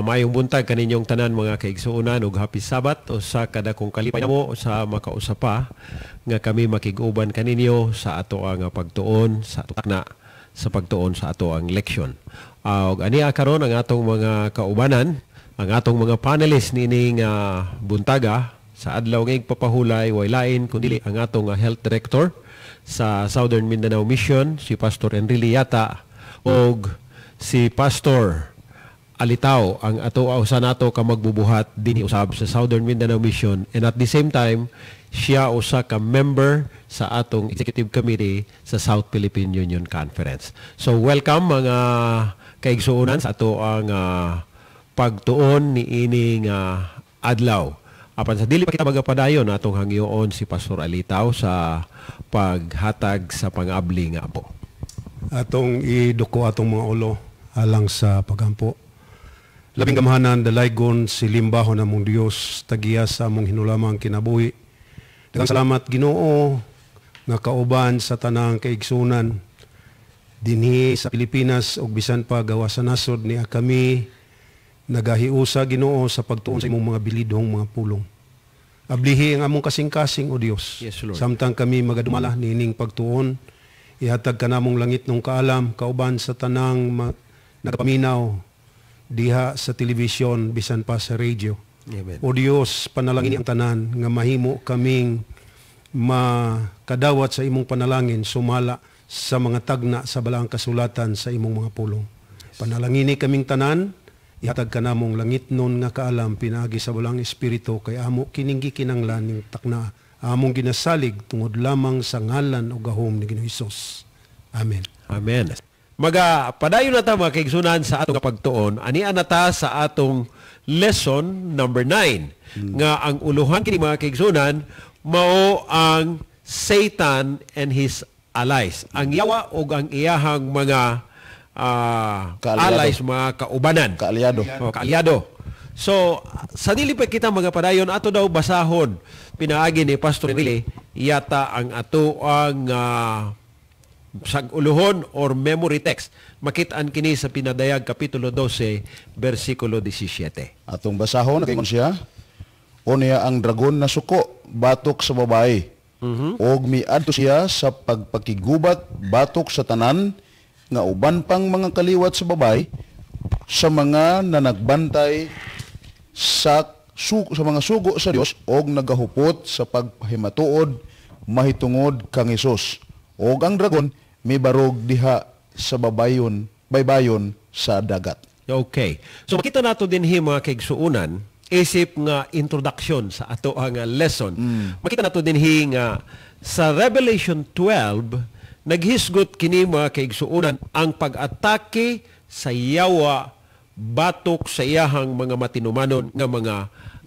Maayong buntag kaninyong tanan, mga kaigsuonan, ug happy Sabbath. Usa ka dakong kalipay mo sa makausa pa nga kami makig-uban kaninyo sa ato ang pagtuon sa takna sa pagtuon sa ato ang leksyon. Ug ania karon ang atong mga kaubanan, ang atong mga panelists niining buntaga sa adlaw nga igpapahulay, way lain kundi ang atong health director sa Southern Mindanao Mission, si Pastor Enrile Yata, ug si Pastor Alitaw, ang ato usa nato ka magbubuhat dinhi usab sa Southern Mindanao Mission, and at the same time siya usa ka member sa atong executive committee sa South Philippine Union Conference. So welcome, mga kaigsuonan, sa ato ang pagtuon niining adlaw. Apan sa dili pa kita magapadayon, atong hangyoon si Pastor Alitaw sa paghatag sa pangabli nga ampo. Atong iduko atong mga ulo alang sa pagampo. Labing gamhanan, dalaygon, silimbahon among Dios, tagiya sa among hinulamang kinabuhi. Daghang salamat, Ginoo, nga kauban sa tanang kaigsunan dinhi sa Pilipinas ug bisan pa gawas sa nasod niya kami nagahiusa, Ginoo, sa pagtuon sa imong mga bilidhong mga pulong. Ablihi ang among kasing-kasing, O Dios. Yes, Lord. Samtang kami magadumala niining pagtuon, ihatag ka namong langitnong kaalam kauban sa tanang nagapaminaw diha sa telebisyon bisan pa sa radio. Amen. O Dios, panalangin ang tanan nga mahimo kaming makadawat sa imong panalangin sumala sa mga tagna sa balaang kasulatan sa imong mga pulong. Panalangini kaming tanan, ihatag ka namong langitnon nga kaalam pinaagi sa Balaang Espiritu, kay amo kining gikinanglan ning takna among ginasalig tungod lamang sa ngalan o gahom ni Ginoong Hesus. Amen. Amen. Maga padayon na ta, mga kaigsunan, sa atong pagtuon. Ania na ta sa atong lesson number 9. Nga ang uluhan kini, mga kaigsunan, mao ang Satan and his allies. Ang yawa ug ang iyahang mga Kaalyado. Allies, mga kaubanan. Kaalyado. O, kaalyado. So, sa dili pa kita mga padayon, ato daw basahon pinaagi ni Pastor Enrile yata ang ato ang sag-uluhon or memory text. Makit-an kini sa Pinadayag Kapitulo 12, versikulo 17. Atong basahon, nakaingon siya, "Unya ang dragon nasuko batok sa babae. Og miadto siya sa pagpakigubat batok sa tanan nga uban pang mga kaliwat sa babae, sa mga nanagbantay sa mga sugo sa Dios og nagahupot sa pagpahimatuod mahitungod kang Hesus. Og ang dragon mibarog diha sa babayon baybayon sa dagat." Okay. So makita nato dinhi, mga kaigsuonan, isip nga introduction sa ato ang lesson. Makita nato dinhi nga sa Revelation 12, naghisgot kini, mga kaigsuonan, ang pag-atake sa yawa batok sa iyahang mga matinumanon nga mga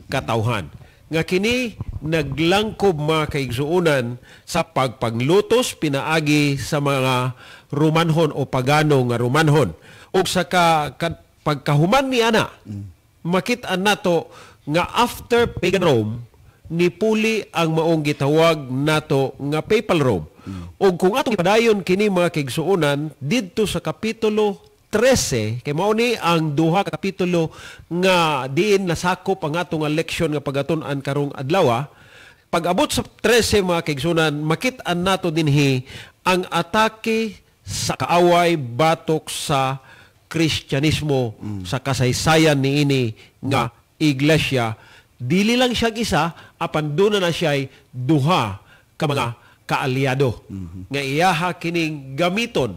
katawhan. Nga kini naglangkob, mga kaigsuonan, sa pagpanglutos pinaagi sa mga Romanhon o pagano nga Romanhon. Ug sa pagkahuman ni ana, makit-an nato nga after pagan Rome, nipuli ang maong gitawag nato nga papal Rome. Ug kung atong ipadayon kini, mga kaigsuonan, didto sa kapitulo 13, kay mao ni ang duha ka kapitulo nga diin nasakop ang atong nga leksyon nga pagatun-an karong adlaw. Pag-abot sa 13, mga kaigsuonan, makit-an nato dinhi ang atake sa kaaway batok sa Kristyanismo sa kasaysayan niini nga iglesia. Dili lang siya isa, apan duna na siya'y duha ka mga kaalyado nga iyaha kining gamiton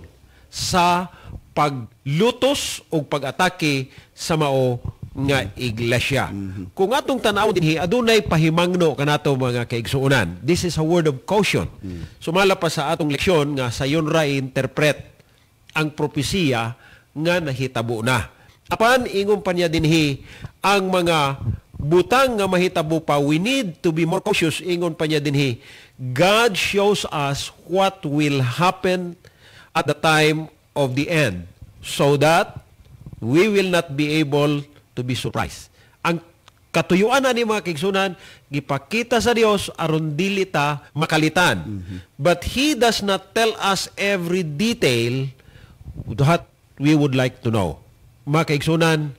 sa paglutos o pag-atake sa mao nga iglesia. Kung atong tan-aw dinhi, adunay pahimangno kanato, mga kaigsuonan. This is a word of caution. Sumala pa sa atong leksyon nga sayon ra interpret ang propesiya nga nahitabo na. Apan ingon pa niya dinhi, ang mga butang nga mahitabo pa, we need to be more cautious. Ingon pa niya dinhi, God shows us what will happen at the time of the end so that we will not be able to be surprised. Ang katuyuan na ni, mga kaigsuonan, gipakita sa Dios aron dili ta makalitan. But He does not tell us every detail that we would like to know. Mga kaigsuonan,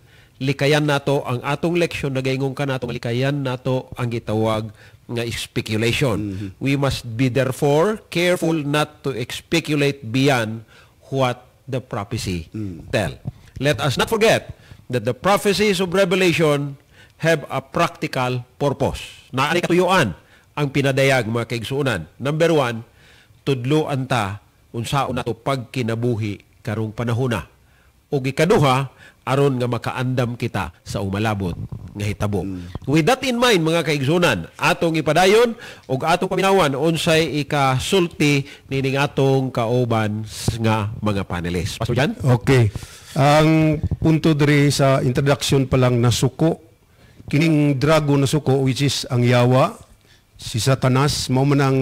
Likayan nato ang atong leksyon, nagaingon ka nato, likayan nato ang gitawag nga speculation. We must be therefore careful not to speculate beyond what the prophecy tell. Let us not forget that the prophecies of Revelation have a practical purpose. Naay katuyuan ang pinadayag, mga kaigsuonan. Number one, tudloan ta unsaon nato pagkinabuhi karong panahona. O ikaduha, aron nga makaandam kita sa umalabot nga hitabo. With that in mind, mga kaigsuonan, atong ipadayon ug atong paminawan unsay ikasulti nining atong kauban nga mga panelists. Pastor Jan? Okay. Ang punto diri sa introduction pa lang, nasuko. Kining dragon nasuko, which is ang yawa, si Satanas, mao man ang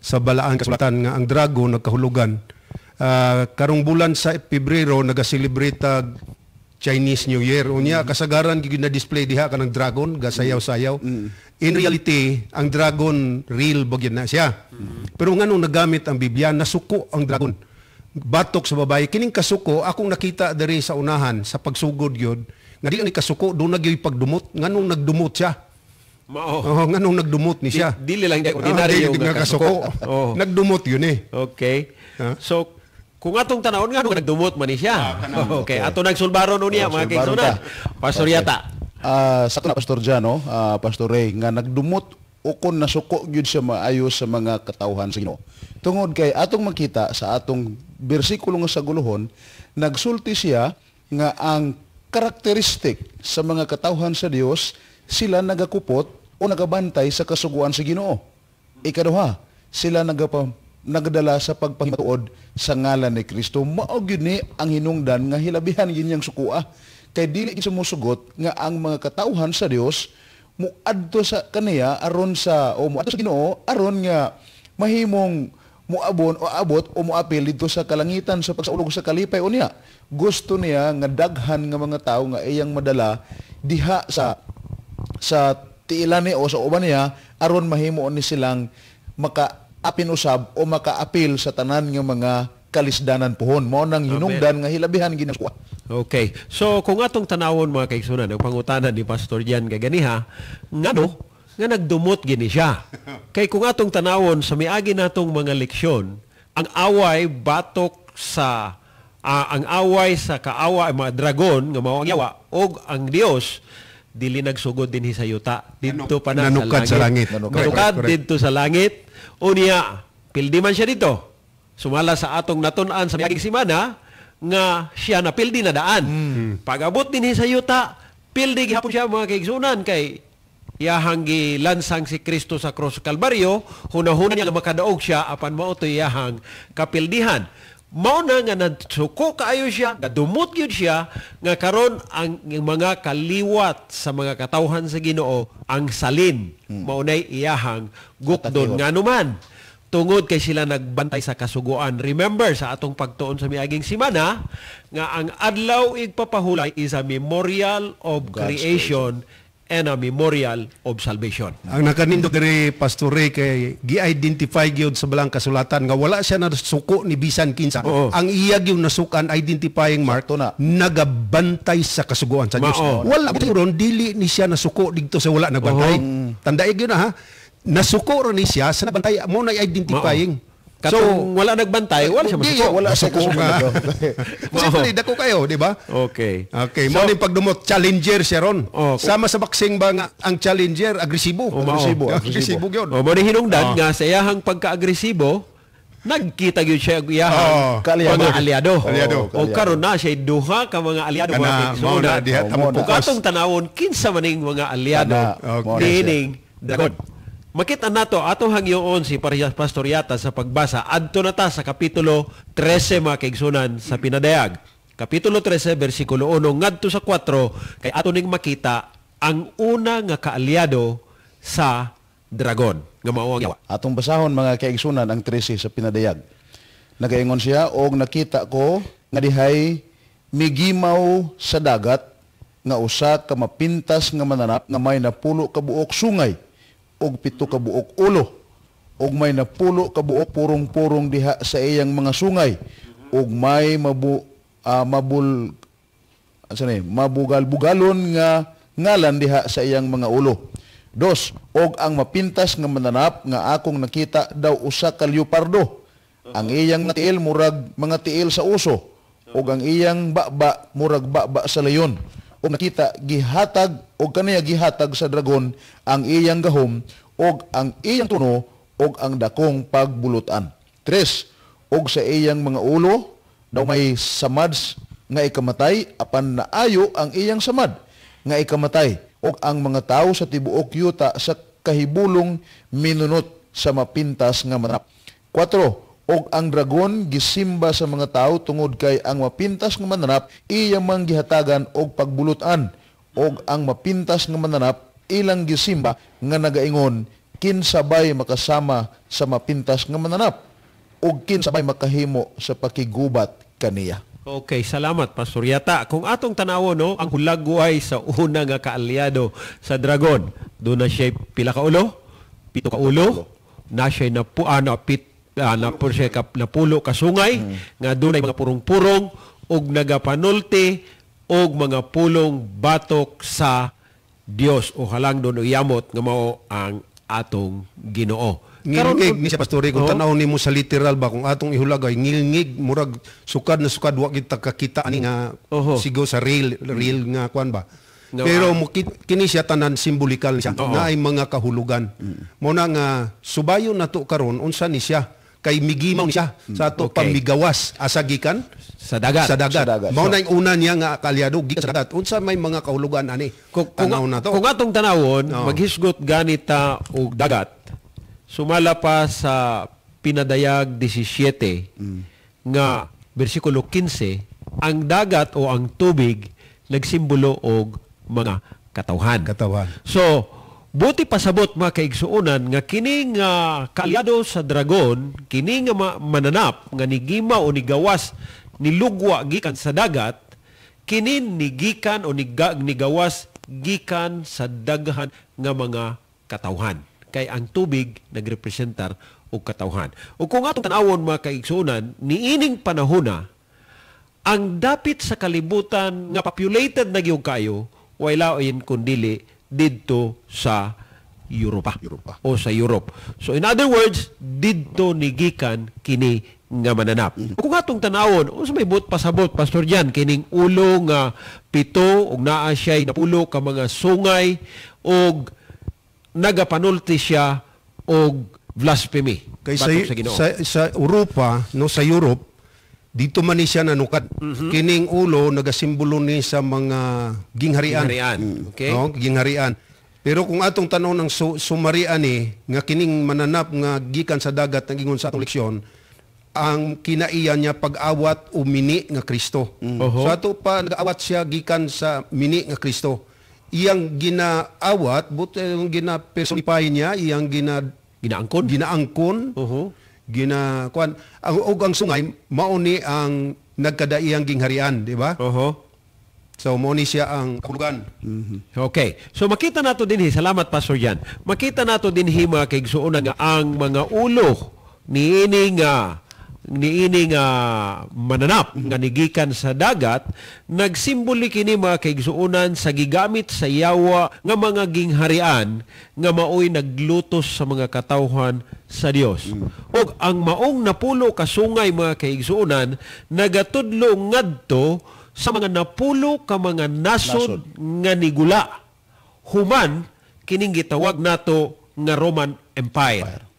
sa balaan kasulatan nga ang dragon nagkahulugan. Karong bulan sa Pebrero naga-celebrate tag Chinese New Year. Unya kasagaran gyud na display diha kanang dragon gasayaw-sayaw. In reality, ang dragon real ba gyud na siya. Pero nganong nagamit ang Biblia nasuko ang dragon batok sa babae? Kining kasuko akong nakita diri sa unahan sa pagsugod gyud nga di ni kasuko, doon na gyud pagdumot. Nganong nagdumot siya? Mao. Oh, nganong nagdumot ni siya? Dili lang di ordinaryo Ah, di nga nga kasuko. Oh. Nagdumot yun eh. Okay. Ha? So, kung atong tanawon nga nagdumot man ni siya. Okay, ato nagsulbaron unya, Oh, mga sulbaron kaigsuonan. ta. Pastor Yata. Sa na Pastor Jano, Pastor Ray, nga nagdumot o kon nasuko gyud siya maayo sa mga katawhan sa Ginoo. Tungod kay atong makita sa atong bersikulo nga sa guluhon, nagsulti siya nga ang karakteristik sa mga katawhan sa Dios, sila nagakupot o nagabantay sa kasuguan sa Ginoo. Ikaduha, sila nagadala sa pagpahimatuod sa ngalan ni Kristo. Mao gyud ni ang hinungdan nga hilabihan gyud niyang sukua. Kay dili gyud sumusugot nga ang mga katawhan sa Dios muadto sa kaniya aron sa o muadto sa Ginoo aron nga mahimong muabon o abot o muapil didto sa kalangitan sa pagsaulog sa kalipay unya. Gusto niya nga daghan nga mga tawo nga iyang madala diha sa tiilan ni o sa uban niya aron mahimo ni silang makaapin usab o makaapil sa tanan nga mga kalisdanan puhon. Mao nang hinungdan nga hilabihan ginasuwa. Okay. So, kung atong tanawon, mga kaigsuonan, ang pangutana ni Pastor Jan kaganiha, ngano nga nagdumot gini siya? Kay kung atong tanawon sa miagi natong mga leksyon, ang away sa kaawa mga dragon nga mao ang yawa og ang Dios dili nagsugod dinhi sa yuta, didto pa na Nanukad sa langit. Nanukad Correct, correct. didto sa langit. Unya pildi man siya dito. Sumala sa atong natun-an sa miaging semana nga siya na pildi na daan. Pag-abot dinhi sa yuta, pildi gihapon siya, mga kaigsunan, kay iyahang gilansang si Kristo sa cross Kalbaryo, hunahuna niya nga makadaog siya apan mao to iyahang kapildihan. Mao na nga nagsuko kaayo siya, gadumot gyud siya nga karon ang mga kaliwat sa mga katawhan sa Ginoo ang salin. Mao nay iyahang gukdon nganuman tungod kay sila nagbantay sa kasuguan. Remember sa atong pagtuon sa miaging semana nga ang adlaw igpapahulay is a memorial of God's creation and a memorial of salvation. Ang nakanindot diri, Pastor Ray, kay gi-identify gyud sa balang kasulatan nga wala siya nasuko ni bisan kinsa. Oo. Ang iya gyud nasukan, identifying mark, Sakto na. nagabantay sa kasuguan sa Dios. Mao. Wala ron dili ni siya nasuko didto sa wala nagbantay. Tandai gyud na ha. Nasuko ra ni siya sa nabantay mo na identifying. Katong wala nagbantay, wala siya Di, masuko. Wala siya masuko nga. Mao. Siyempre, dako kayo, di ba? Okay. Okay, mo ni pagdumot, challenger siya ron. Oh. Sama sa boxing ba nga ang challenger agresibo. Oh, mao. Agresibo, Agresibo agresibo. gyud. O mo ni hinungdan nga sa iyahang pagka-agresibo, nagkita gyud siya og iyahang Oh. Kaalyado. mga aliado. Aliado. O karon na siya duha ka mga aliado, Kana, mga mao na kaigsuonan. diha Oh, ta mao na. Ug mo-focus. atong tanawon kinsa maning mga aliado Kana, okay. niining dragon. Makita nato atong hangyoon si Pastor Yata sa pagbasa adto na ta sa kapitulo 13, mga kaigsunan, sa Pinadayag. Kapitulo 13 bersikulo 1 ngadto sa 4 kay ato ning makita ang una nga kaalyado sa dragon nga mao ang yawa. Atong basahon, mga kaigsunan, ang 13 sa Pinadayag. Nagaingon siya, og nakita ko nga dihay migimaw sa dagat nga usa ka mapintas nga mananap nga may 10 ka buok sungay og 7 ka buok ulo og may 10 ka buok purong-purong diha sa iyang mga sungay og may asa ni, mabugal-bugalon nga ngalan diha sa iyang mga ulo. 2, og ang mapintas nga mananap nga akong nakita daw usa ka leopardo. Ang iyang mga tiil murag mga tiil sa uso, og ang iyang baba murag baba sa leyon. Og nakita gihatag og kaniya gihatag sa dragon ang iyang gahom og ang iyang trono og ang dakong pagbulutan. 3, og sa iyang mga ulo daw may samad nga ikamatay, apan naayo ang iyang samad nga ikamatay, og ang mga tawo sa tibuok yuta sa kahibulong minunot sa mapintas nga mananap. 4, og ang dragon gisimba sa mga tawo tungod kay ang mapintas nga mananap iya mang gihatagan og pagbulutan, og ang mapintas nga mananap ilang gisimba nga nagaingon, kinsabay makasama sa mapintas nga mananap og kinsabay makahimo sa pakigubat kaniya. Okay, salamat, Pastor Yata. Kung atong tanawon, no, ang hulagway sa una nga kaalyado sa dragon, doon na siya pila ka ulo? 7 ka ulo. Na siya napulo ka sungay, nga doon ay mga purong-purong og nagapanulti og mga pulong batok sa Dios o halang doon uyamot nga mao ang atong Ginoo. Ngilngig ni siya, Pastor, kung tanaw nimo sa literal ba, kung atong ihulagay, ngilngig, murag sukad na sukad, wa kita kakita ani nga sigo sa real nga kuan ba. No, pero kini siya tanan simbolikal siya, na ay mga kahulugan. Mo na nga subayon nato karon unsa ni siya, kay migimaw ni siya sa ato pamigawas asa gikan sa dagat. Sa dagat. Mao na yung una niya nga kaalyado gikan sa dagat. Unsa may mga kahulugan ani? Tanaw na to. Kung atong tanawon, maghisgot ganita og dagat. Sumala pa sa Pinadayag 17 nga bersikulo 15, ang dagat o ang tubig nagsimbolo og mga katawhan. So, buti pasabot mga kaigsuonan nga kini nga kaalyado sa dragon, kini nga mananap nga nigima o nigawas nilugwa gikan sa dagat, kini nigikan o nigawas gikan sa daghan nga mga katawhan. Kay ang tubig nagrepresentar og katawhan. O kung atong tan-awon mga kaigsuonan, niining panahona ang dapit sa kalibutan nga populated na gyud kayo, way lain kundili didto sa Europa. O sa Europe. So in other words, didto nigikan kini nga mananap. Kung atong tan-awon, unsa may buot pasabot, Pastor Jan, kining ulo nga 7 ug naa siya'y 10 ka mga sungay og nagapanulti siya og blasphemy. Kay sa Europa, no, sa Europe, dito man ni siya nanukad. Kining ulo nagasimbolo ni sa mga gingharian. Okay. No, gingharian. Pero kung atong tan-aw ng sumarian ni nga kining mananap nga gikan sa dagat nagingon sa atong leksyon, ang kinaiya niya pag-awat o mini nga Kristo. So ato pa nagaawat siya gikan sa mini nga Kristo. Iyang ginaawat, but yung gina-personify niya, iyang ginaangkon, ginakuan ang og ang sungay mao ni ang nagkadaiyang gingharian, di ba? So mao ni siya ang kahulugan. Okay. So makita nato dinhi, salamat Pastor Jan. Makita nato dinhi mga kaigsuonan nga ang mga ulo niini nga mananap nga nigikan sa dagat, nagsimboli kini mga kaigsuonan sa gigamit sa yawa nga mga gingharian nga maoy naglutos sa mga katawhan sa Dios. Og ang maong 10 ka sungay mga kaigsuonan nagatudlo ngadto sa mga 10 ka mga nasod nga nigula human kining gitawag nato nga Roman Empire.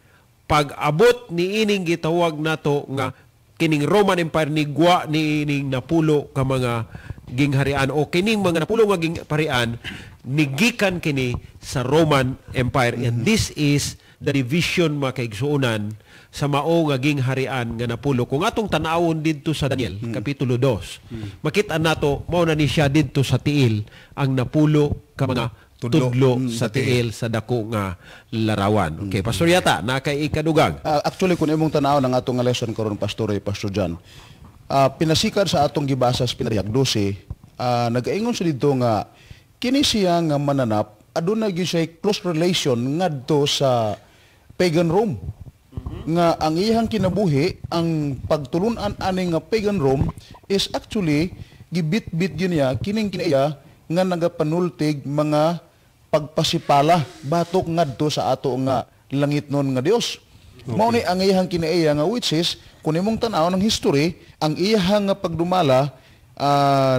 Pag-abot ni ining gitawag nato nga kining Roman Empire nigwa ni ining 10 ka mga gingharian o kining mga 10 nga gingharian nigikan kini sa Roman Empire. And this is the division mga kaigsuonan sa mao nga gingharian nga 10. Kung atong tan-awon didto sa Daniel kapitulo 2, makita nato mao na ni siya didto sa tiil ang 10 ka mga tudlo sa tiil sa dako nga larawan. Okay, Pastor Yata, nakay ikadugang. Actually, kung imong tan-aw ang atong lesson karon, Pastor, Pastor John, pinasikad sa atong gibasa sa Pinadayag 12, nagaingon sa dito nga kini siya nga mananap aduna gyud siya close relation ngadto sa pagan Rome. Nga ang iyang kinabuhi, ang pagtulunan ani nga pagan Rome is actually Gibitbit gyud niya kining kinaiya nga nagapanultig mga pagpasipala batok ngadto sa ato nga langitnon nga Dios. Okay. Mao ni ang iyahang kinaiya nga, which is kung imong tan-aw ng history, ang iyahang nga pagdumala,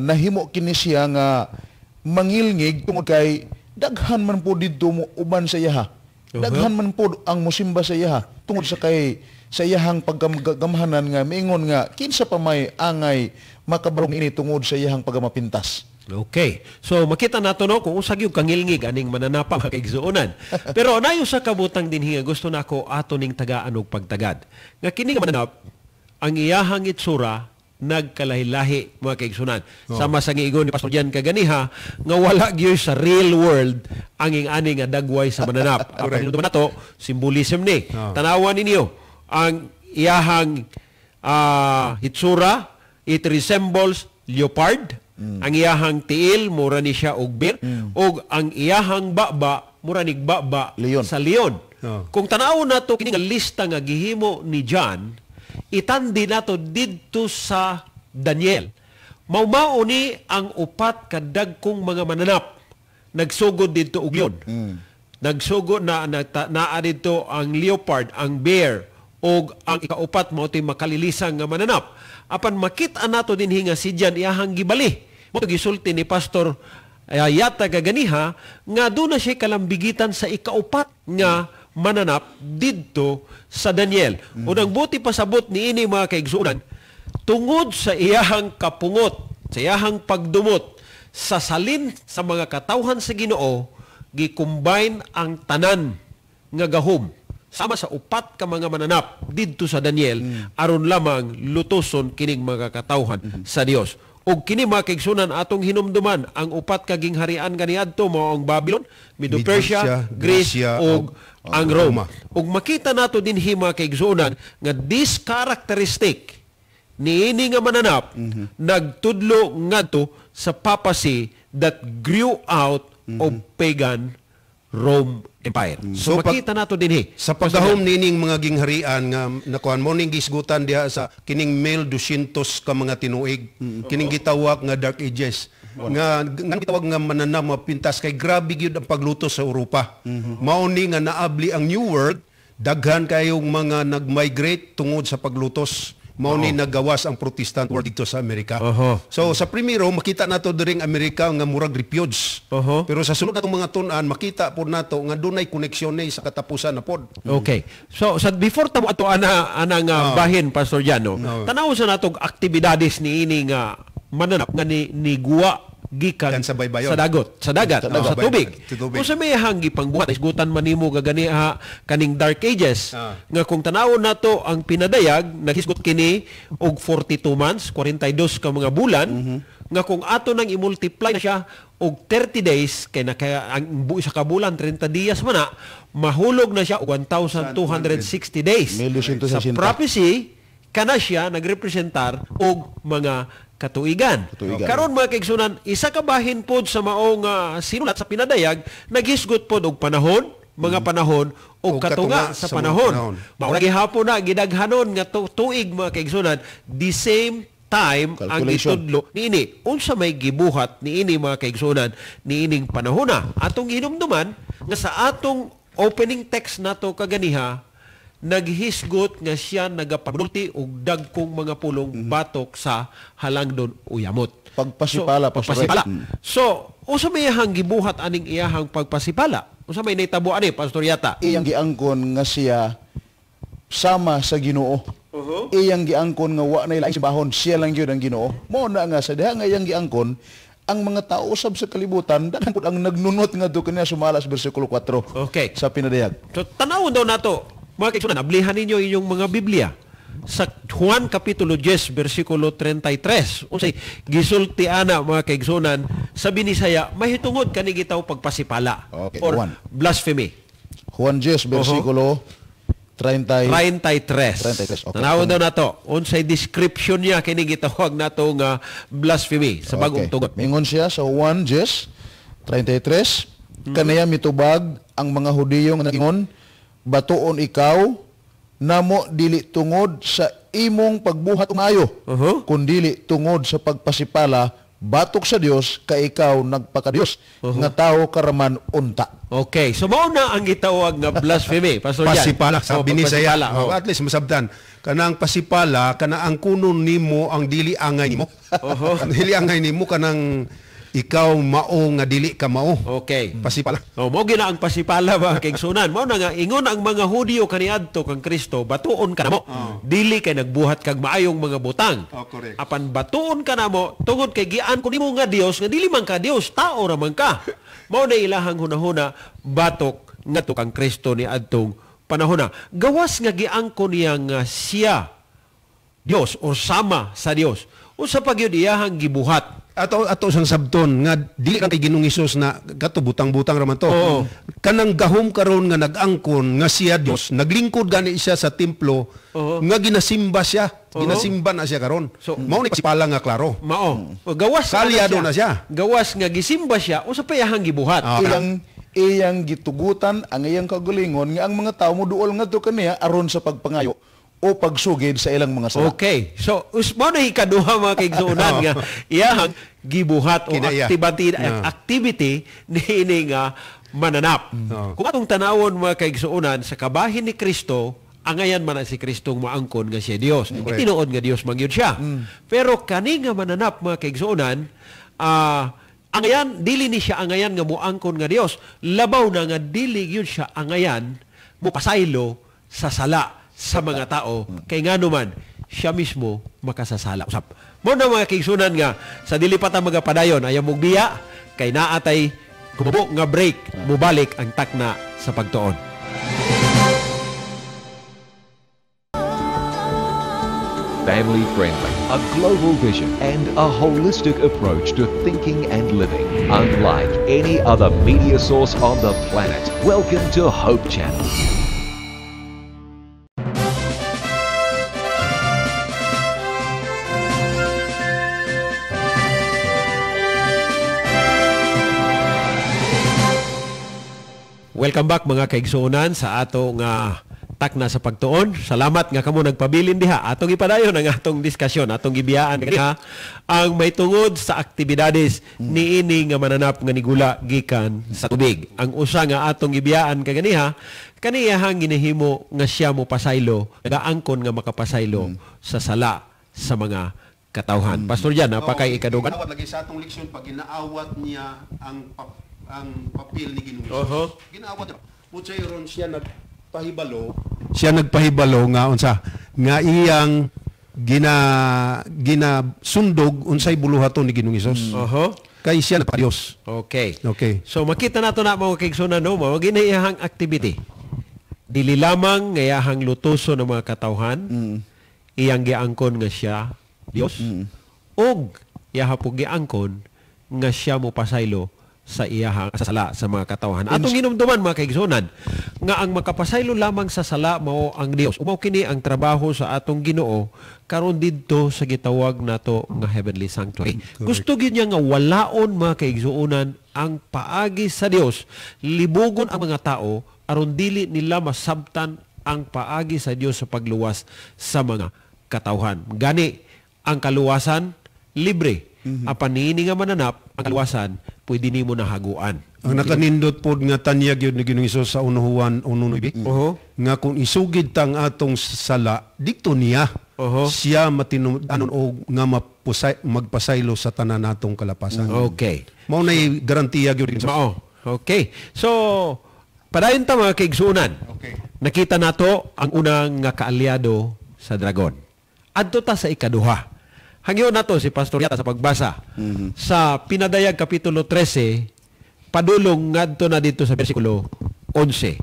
nahimo kini siya nga mangilngig tungod kay daghan man po didto mo uban sa iyaha. Daghan man po ang musimba sa iyaha tungod sa kay sa iyahang pagkagamhanan nga miingon nga kinsa pa may angay makabarong ini tungod sa iyahang pagkamapintas. Okay. So makita nato, no, kung unsa gyud kangilngig aning mananapa, mga kaigsuonan. Pero nayo sa kabutang dinhi nga gusto nako ato ning tagaan og pagtagad. Nga kini nga mananap, ang iyahang itsura nagkalahi-lahi, mga kaigsuonan. Sama sa giingon ni Pastor Jan kaganiha nga wala gyud sa real world ang ing-ani nga dagway sa mananap. Ang pahinumduman nato, symbolism ni. Tanawan ninyo ang iyahang itsura, it resembles leopard. Ang iyahang tiil mura ni siya og bear, ug ang iyahang baba mura nig baba leon. Sa leon. Oh. Kung tan-awon nato kini nga lista nga gihimo ni John, itandi nato didto sa Daniel. Mao-mao ni ang upat ka dagkong mga mananap nagsugod didto og leon. Nagsugod na naa didto ang leopard, ang bear, ug ang ikaupat mao ti makalilisang nga mananap. Apan makita nato dinhi nga si John iyahang gibali. Mao gisulti ni Pastor Yata kaganiha nga doon na siya kalambigitan sa ikaupat nga mananap didto sa Daniel. Unang buti pasabot niini, mga kaigsuonan, tungod sa iyahang kapungot, sa iyahang pagdumot sa salin sa mga katawhan sa Ginoo, gi-combine ang tanan nga gahom sama sa upat ka mga mananap didto sa Daniel aron lamang lutoson kining mga katawhan sa Dios. Ug kini, mga kaigsuonan, atong hinumduman ang upat ka gingharian kaniadto mao ang Babylon, Medo-Persia, Greece Grecia, ug ang Roma. Roma. Ug makita nato dinhi, mga kaigsuonan, nga this characteristic niini nga mananap nagtudlo ngadto sa papacy that grew out of pagan Rome Empire. So, So, makita nato dinhi. Sa paggahom nining mga gingharian nga nakuan mo ning gisgutan diha sa kining 1200 ka mga tinuig. Kining gitawag nga Dark Ages. Nga nga gitawag nga mananap mapintas kay grabe gyud ang paglutos sa Europa. Mao ni nga naabli ang New World, daghan kayong mga nag-migrate tungod sa paglutos. Mao ni nagawas ang Protestant world dito sa Amerika. So sa primero makita nato diring Amerika nga murag refuge. Pero sa sunod natong mga tun-an, makita pod nato nga dunay koneksyon ni sa katapusan na pod. Okay. So sa before tamo ato ana ana nga bahin, Pastor Jano, tanaw sa natong aktibidades niini nga mananap nga ni niguwa gikan Kan sa baybayon. Sa dagot, sa dagat, Sa dagat. sa tubig. Sa tubig. Kung sa may gipangbuhat, isgutan man nimo gaganiha kaning Dark Ages. Nga kung tanawon nato ang pinadayag, naghisgot kini og 42 months, 42 ka mga bulan, nga kung ato nang i-multiply na siya og 30 days kay naka ang buo sa kabulan 30 dias man na, mahulog na siya og 1,260 days. 1260. Sa prophecy kana siya nagrepresentar og mga katuigan. Katuigan. Karon, mga kaigsunan, isa ka bahin pod sa maong sinulat sa pinadayag, naghisgot pod og panahon, mga panahon og Og katunga katunga sa sa mga panahon. panahon. Mao lagi hapon na gidaghanon nga tuig, mga kaigsunan, the same time ang Calculation. gitudlo niini. Unsa may gibuhat niini, mga kaigsunan, niining panahona? Atong hinumduman nga sa atong opening text nato kaganiha, naghisgot nga siya nagapanulti og dagkong mga pulong batok sa halangdon o yamot. Pagpasipala, So, Pastor Rex. pagpasipala. So, unsa may iyahang gibuhat aning iyahang pagpasipala? Unsa may nahitabo ani, Pastor Yata? Iyang giangkon nga siya sama sa Ginoo. Iyang giangkon nga wa na laing simbahon, siya lang gyud ang Ginoo. Mao na nga sa diha nga iyang giangkon, ang mga tao usab sa kalibutan daghan pud ang nagnunot nga kaniya sumala sa bersikulo 4 sa pinadayag. So tanawon daw nato, mga kaigsunan, ablihan ninyo inyong mga Biblia. Sa Juan Kapitulo 10, versikulo 33. Unsay gisulti ana, mga kaigsunan, sa Binisaya mahitungod kani gitaw pagpasipala or Juan. Blasphemy. Juan 10 bersikulo 30 33. 33, okay. Tanawon daw nato unsay description niya kini gitawag nato nga blasphemy sa bagong tugon. Mingon siya sa Juan 10, 33, "Kanaya mitubag ang mga Hudiyo nga nagingon, batuon ikaw namo dili tungod sa imong pagbuhat og maayo, kundili tungod sa pagpasipala batok sa Dios kay ikaw nagpakadiyos nga tawo karaman unta. Okay, so mao na ang gitawag nga blasphemy, Pastor Jan. Pasipala sa Binisaya. Oh. At least masabtan. Kanang pasipala, kana ang kunon nimo ang dili angay nimo. Dili angay nimo kanang ikaw mao nga dili ka mao. Okay. Pasipala. Oh, mao gina ang pasipala ba kay igsunan. Mao na nga ingon ang mga Hudyo kaniadto kang Kristo, batuon ka namo. Dili kay nagbuhat kag maayong mga butang. Oh, correct. Apan batuon ka namo tungod kay gian ko nimo nga Dios nga dili man ka Dios, tao ra man ka. Mao na ilahang hunahuna batok ngadto kang Kristo ni adtong panahona. Gawas nga giangkon niya nga siya Dios o sama sa Dios. Usa pa gyud iyahang gibuhat. Ato sang sabton nga dili kang kay Ginoong Hesus na kato butang-butang ra man to. Oo. Kanang gahom karon nga nag-angkon nga siya Dios, naglingkod gani siya sa templo nga ginasimba siya, ginasimba na siya karon. So, mao ni pasipala nga klaro. Mao. Gawas Kalyado na siya. Gawas nga gisimba siya, usa pa iyahang gibuhat. Iyang gitugutan ang iyang kaugalingon nga ang mga tawo moduol ngadto kaniya aron sa pagpangayo o pagsugid sa ilang mga sala. Okay. So, mao na ikaduha mga kaigsuonan nga iyahang gibuhat o activity niini nga mananap. Kung atong tanawon mga kaigsuonan sa kabahin ni Kristo, angayan man na si Kristong moangkon nga siya Dios. Itinuod nga Dios man gyud siya. Pero kani nga mananap mga kaigsuonan, angayan dili ni siya angayan nga moangkon nga Dios, labaw na nga dili gyud siya angayan mopasaylo sa sala sa mga tao, kay ngano man siya mismo makasasala usap. Mao na mga kaigsunan nga sa dili pa ta magapadayon, ayaw mong biya kay naatay kumubo nga break, mubalik ang takna sa pagtuon. Family friendly, a global vision, and a holistic approach to thinking and living, unlike any other media source on the planet. Welcome to Hope Channel. Welcome back mga kaigsuonan sa ato nga takna sa pagtuon. Salamat nga kamo nagpabilin diha. Atong ipadayon ang atong diskusyon, atong gibiyaan diha ang may tungod sa aktibidades niini nga mananap nga nigula gikan sa tubig. Ang usa nga atong gibiyaan kaganiha, kaniyahang ginahimo nga siya mo pasaylo, nagaangkon nga makapasaylo sa sala sa mga katawhan. Pastor Jan, napakay ikadugan. Ginaawat lagi sa atong leksyon pag ginaawat niya ang papel ni Ginoong Hesus. Ginaawat niya. Utsay ron siya nagpahibalo. Siya nagpahibalo nga unsa nga iyang gina sundog unsay buluhaton ni Ginoong Hesus. Kay siya nagpa Dios. Okay. Okay. So makita nato na mga kaigsunan no, mao ginahang activity. Dili lamang nga iyahang lutuso ng mga katawhan, iyang giangkon nga siya Dios. Og iyaha po giangkon nga siya mopasaylo sa iyahang sa sala sa mga katawhan. Atong hinumduman mga kaigsunan nga ang makapasaylo lamang sa sala mao ang Dios. Mao kini ang trabaho sa atong Ginoo karon didto sa gitawag nato nga heavenly sanctuary. Gusto gyud niya nga walaon mga kaigsuonan ang paagi sa Dios, libugon ang mga tao aron dili nila masabtan ang paagi sa Dios sa pagluwas sa mga katawhan. Gani ang kaluwasan libre. Apan niini nga mananap ang kaluwasan pwede nimo nahaguan. Ang nakanindot pod nga tanyag yun ni Ginoong Hesus sa 1 Juan 1:9. Nga kung isugid tang atong sala dikto niya. Siya matinud-anon og nga magpasaylo sa tanan natong kalapasan. Okay. Mao nay garantiya gyud. Mao. Okay. So padayon ta mga kaigsuonan. Okay. Nakita nato ang unang nga kaalyado sa dragon. Adto ta sa ikaduha. Hangyo nato si Pastor Yata sa pagbasa. Sa Pinadayag Kapitulo 13, padulong ngadto na dito sa versikulo 11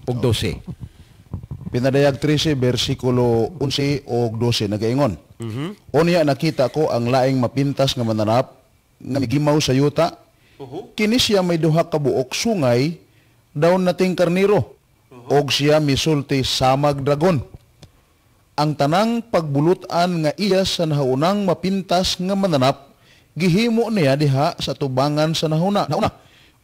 ug 12. Pinadayag 13, versikulo 11 ug 12, nagaingon. Unya nakita ko ang laing mapintas nga mananap nga migimaw sa yuta. Kini siya may duha ka buok sungay daw nating karniro. Og siya misulti samag dragon. Ang tanang pagbulutan nga iya sa nahaunang mapintas nga mananap, gihimo niya diha sa tubangan sa nahuna.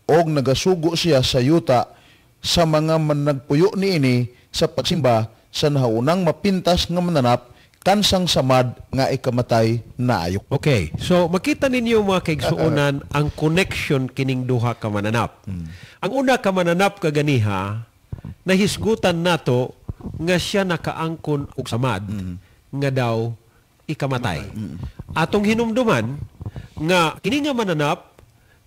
Og nagasugo siya sa yuta sa mga managpuyo niini sa pagsimba sa nahaunang mapintas nga mananap, Kansang samad nga ikamatay naayo. Okay. So makita ninyo, mga kaigsuonan, ang connection kining duha ka mananap. Ang una ka mananap kaganiha, nahisgutan nato nga siya nakaangkon og samad nga daw ikamatay. Atong hinumduman nga kini nga mananap,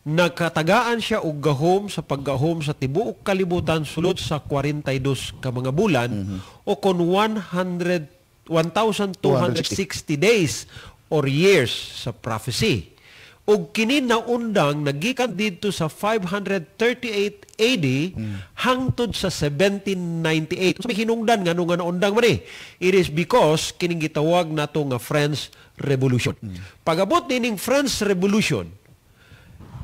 nakatagaan siya og gahom sa paggahom sa tibuok kalibutan sulod sa 42 ka mga bulan o kon 100 1,260 days or years sa prophecy. Ug kini naundang nagikan didto sa 538 AD hangtod sa 1798. So may hinungdan ngano nga naundang man eh? It is because kining gitawag nato nga French Revolution. Pag-abot nining French Revolution,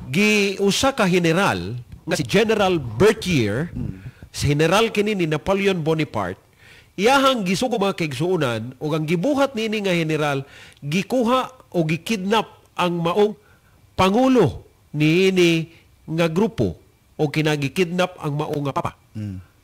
gi usa ka general nga si General Berthier, si general kini ni Napoleon Bonaparte, iyahang gisugo, mga kaigsuonan, ug ang gibuhat niini nga general, gikuha o gikidnap ang maong pangulo niini nga grupo o kinagikidnap ang maong nga papa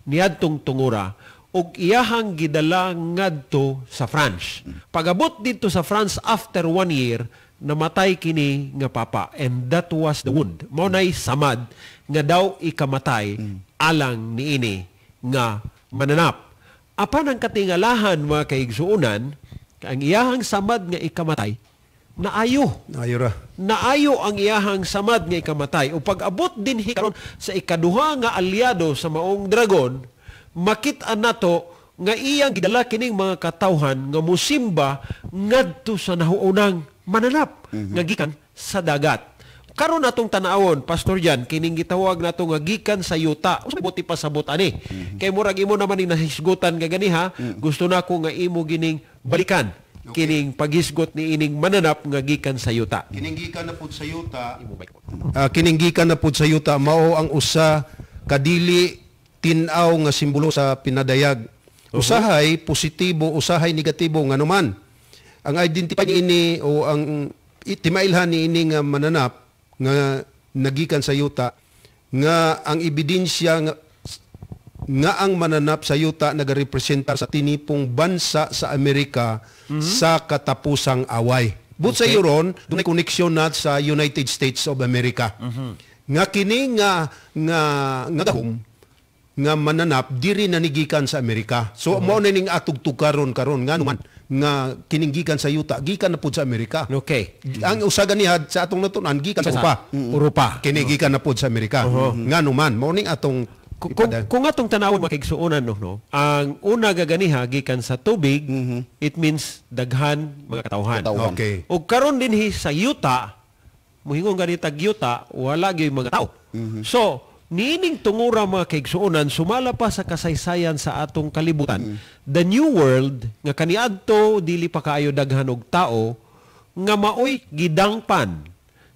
niadtong tungura ug iyahang gidala ngadto sa France. Pagabot didto sa France after one year, namatay kini nga papa and that was the wound. Mao nay samad nga daw ikamatay alang niini nga mananap. Apan ang katingalahan, mga kaigsuonan, ang iyahang samad nga ikamatay naayo. Ayo ra. Naayo ang iyahang samad nga ikamatay. O pag-abot din karon sa ikaduha nga aliado sa maong dragon, makit-an nato nga iyang gidala kining mga katawhan nga musimba ngadto sa nahuunang mananap nga gikan sa dagat. Karon atong tanawon, Pastor Jan, kining gitawag nato nga gikan sa yuta. Usa buti pasabot ani? Kay murag imo naman ning nahisgutan kaganiha, gusto nako nga imo gining balikan kining paghisgot ni ining mananap nga gikan sa yuta. Kining gikan na pud sa yuta. Kining gikan na pud sa yuta mao ang usa kadili tin-aw nga simbolo sa pinadayag. Usahay positibo, usahay negatibo, nganuman. Ang identify niini o ang timailhan niini nga mananap nga nagikan sa yuta, nga ang ebidensya nga ang mananap sa yuta nagarepresentar sa tinipong bansa sa Amerika sa katapusang away. But sa ron, dunay koneksyon na sa United States of America. Nga kini nga nga nga gahom nga mananap diri na nigikan sa Amerika. So mao na ning atugtug karon karon nga man nga kining gikan sa yuta, gikan na pud sa Amerika. Ang usa ganiha sa atong natun-an gikan sa Europa. Europa. Kini gikan na pud sa Amerika. Ngano man mao ning atong Kung atong tanawon, makigsuonan, no, ang una gaganiha gikan sa tubig, it means daghan mga katawhan. Katawhan. Ug karon dinhi sa yuta, muhingon gani tag yuta, wala gyud mga tao. So, niining tungura, mga kaigsuonan, sumala pa sa kasaysayan sa atong kalibutan. The New World nga kaniadto dili pa kaayo daghan og tao, nga maoy gidangpan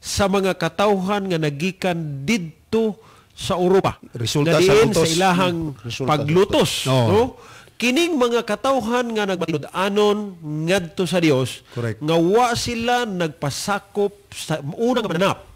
sa mga katawhan nga nagikan didto sa Europa. Resulta Nga sa diin lutos. sa ilahang Resulta sa paglutos, Oo. no? Kining mga katawhan nga nagmatinud-anon ngadto sa Dios, nga wa sila nagpasakop sa unang mananap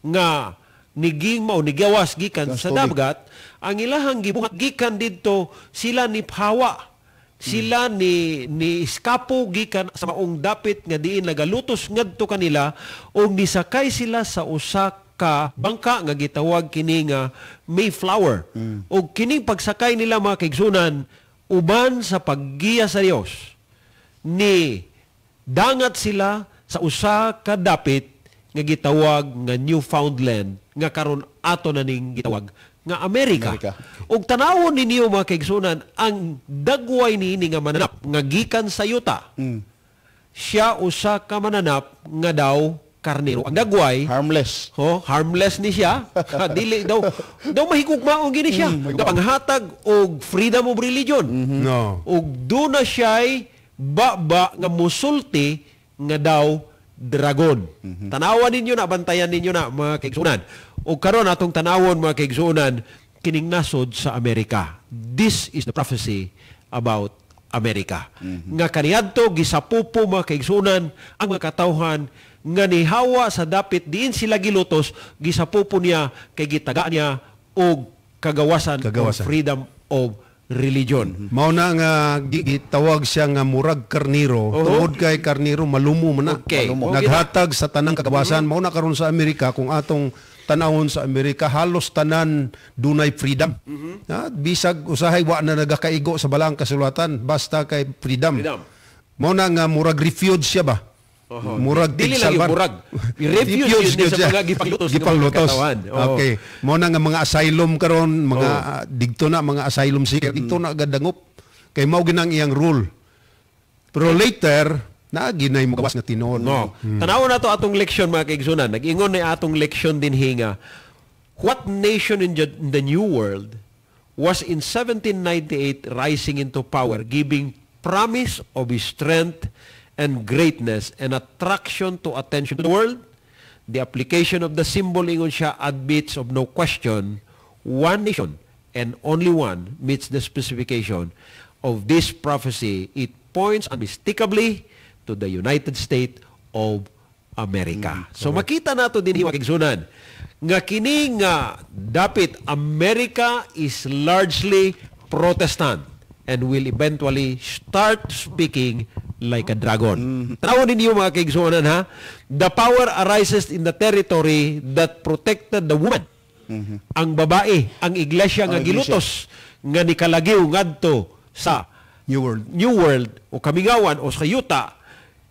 nga niging mao nigawas gikan Gikan sa sa tubig. dagat, ang ilahang gibuhat gikan didto sila ni Pawa. Sila ni iskapo gikan sa maong dapit nga diin nagalutos ngadto kanila ug nisakay sila sa usa ka bangka nga gitawag kini nga Mayflower. Ug kining pagsakay nila, mga kaigsunan, uban sa paggiya sa Dios, ni dangat sila sa usa ka dapit nga gitawag nga Newfoundland nga karon ato na ning gitawag nga Amerika. Amerika. Ug tanawon ninyo, mga kaigsunan, ang dagway niini nga mananap nga gikan sa yuta. Siya usa ka mananap nga daw karnero. Ang dagway Harmless. Ho, harmless ni siya. Dili daw daw mahigugmaon gini siya. Panghatag og freedom of religion. No. Ug duna siya'y baba nga musulti nga daw dragon. Tanawan ninyo na, bantayan ninyo na, mga kaigsunan. Ug karon atong tanawon, mga kaigsunan, kining nasod sa Amerika. This is the prophecy about America. Nga kaniadto gisapupo, mga kaigsunan, ang mga katawhan nga nihawa sa dapit diin sila gilutos, gisapupo niya kay gitagaan niya og kagawasan, Kagawasan. og freedom of religion. Mao na nga gitawag siya nga murag karniro, tungod kay karniro malumo man na. Malumo. Naghatag sa tanang kagawasan. Mao na karon sa Amerika, kung atong tanawon sa Amerika, halos tanan dunay freedom. Bisag usahay wa na nagakaigo sa balaang kasulatan, basta kay freedom. Freedom. Mao na nga murag refuge siya ba? Murag Dili lang yung tigsalbar. murag. Refuge yun Refuge sa siya. mga gipanglutos nga mga Gipanglutos. katawan. Oo. Okay. Mao na nga mga asylum karon, mga digto na mga asylum seeker, digto na agad dangop. Kay mao ginang iyang rule. Pero later, naagi na yung magawas nga tinuod. No. Tanaw na to atong leksyon, mga kaigsunan. Nag-ingon na atong leksyon din hinga. What nation in the New World was in 1798 rising into power, giving promise of strength and greatness and attraction to attention to the world? The application of the symbol, ingon siya, admits of no question. One nation and only one meets the specification of this prophecy. It points unmistakably to the United States of America. So makita nato din, mga kaigsunan, nga kini nga dapit America is largely Protestant and will eventually start speaking like a dragon. Tanawon ninyo, mga kaigsunan, ha. The power arises in the territory that protected the woman. Ang babae, ang iglesia nga Ang iglesia. gilutos nga nikalagiw ngadto sa New World. New World o kamingawan o sa yuta,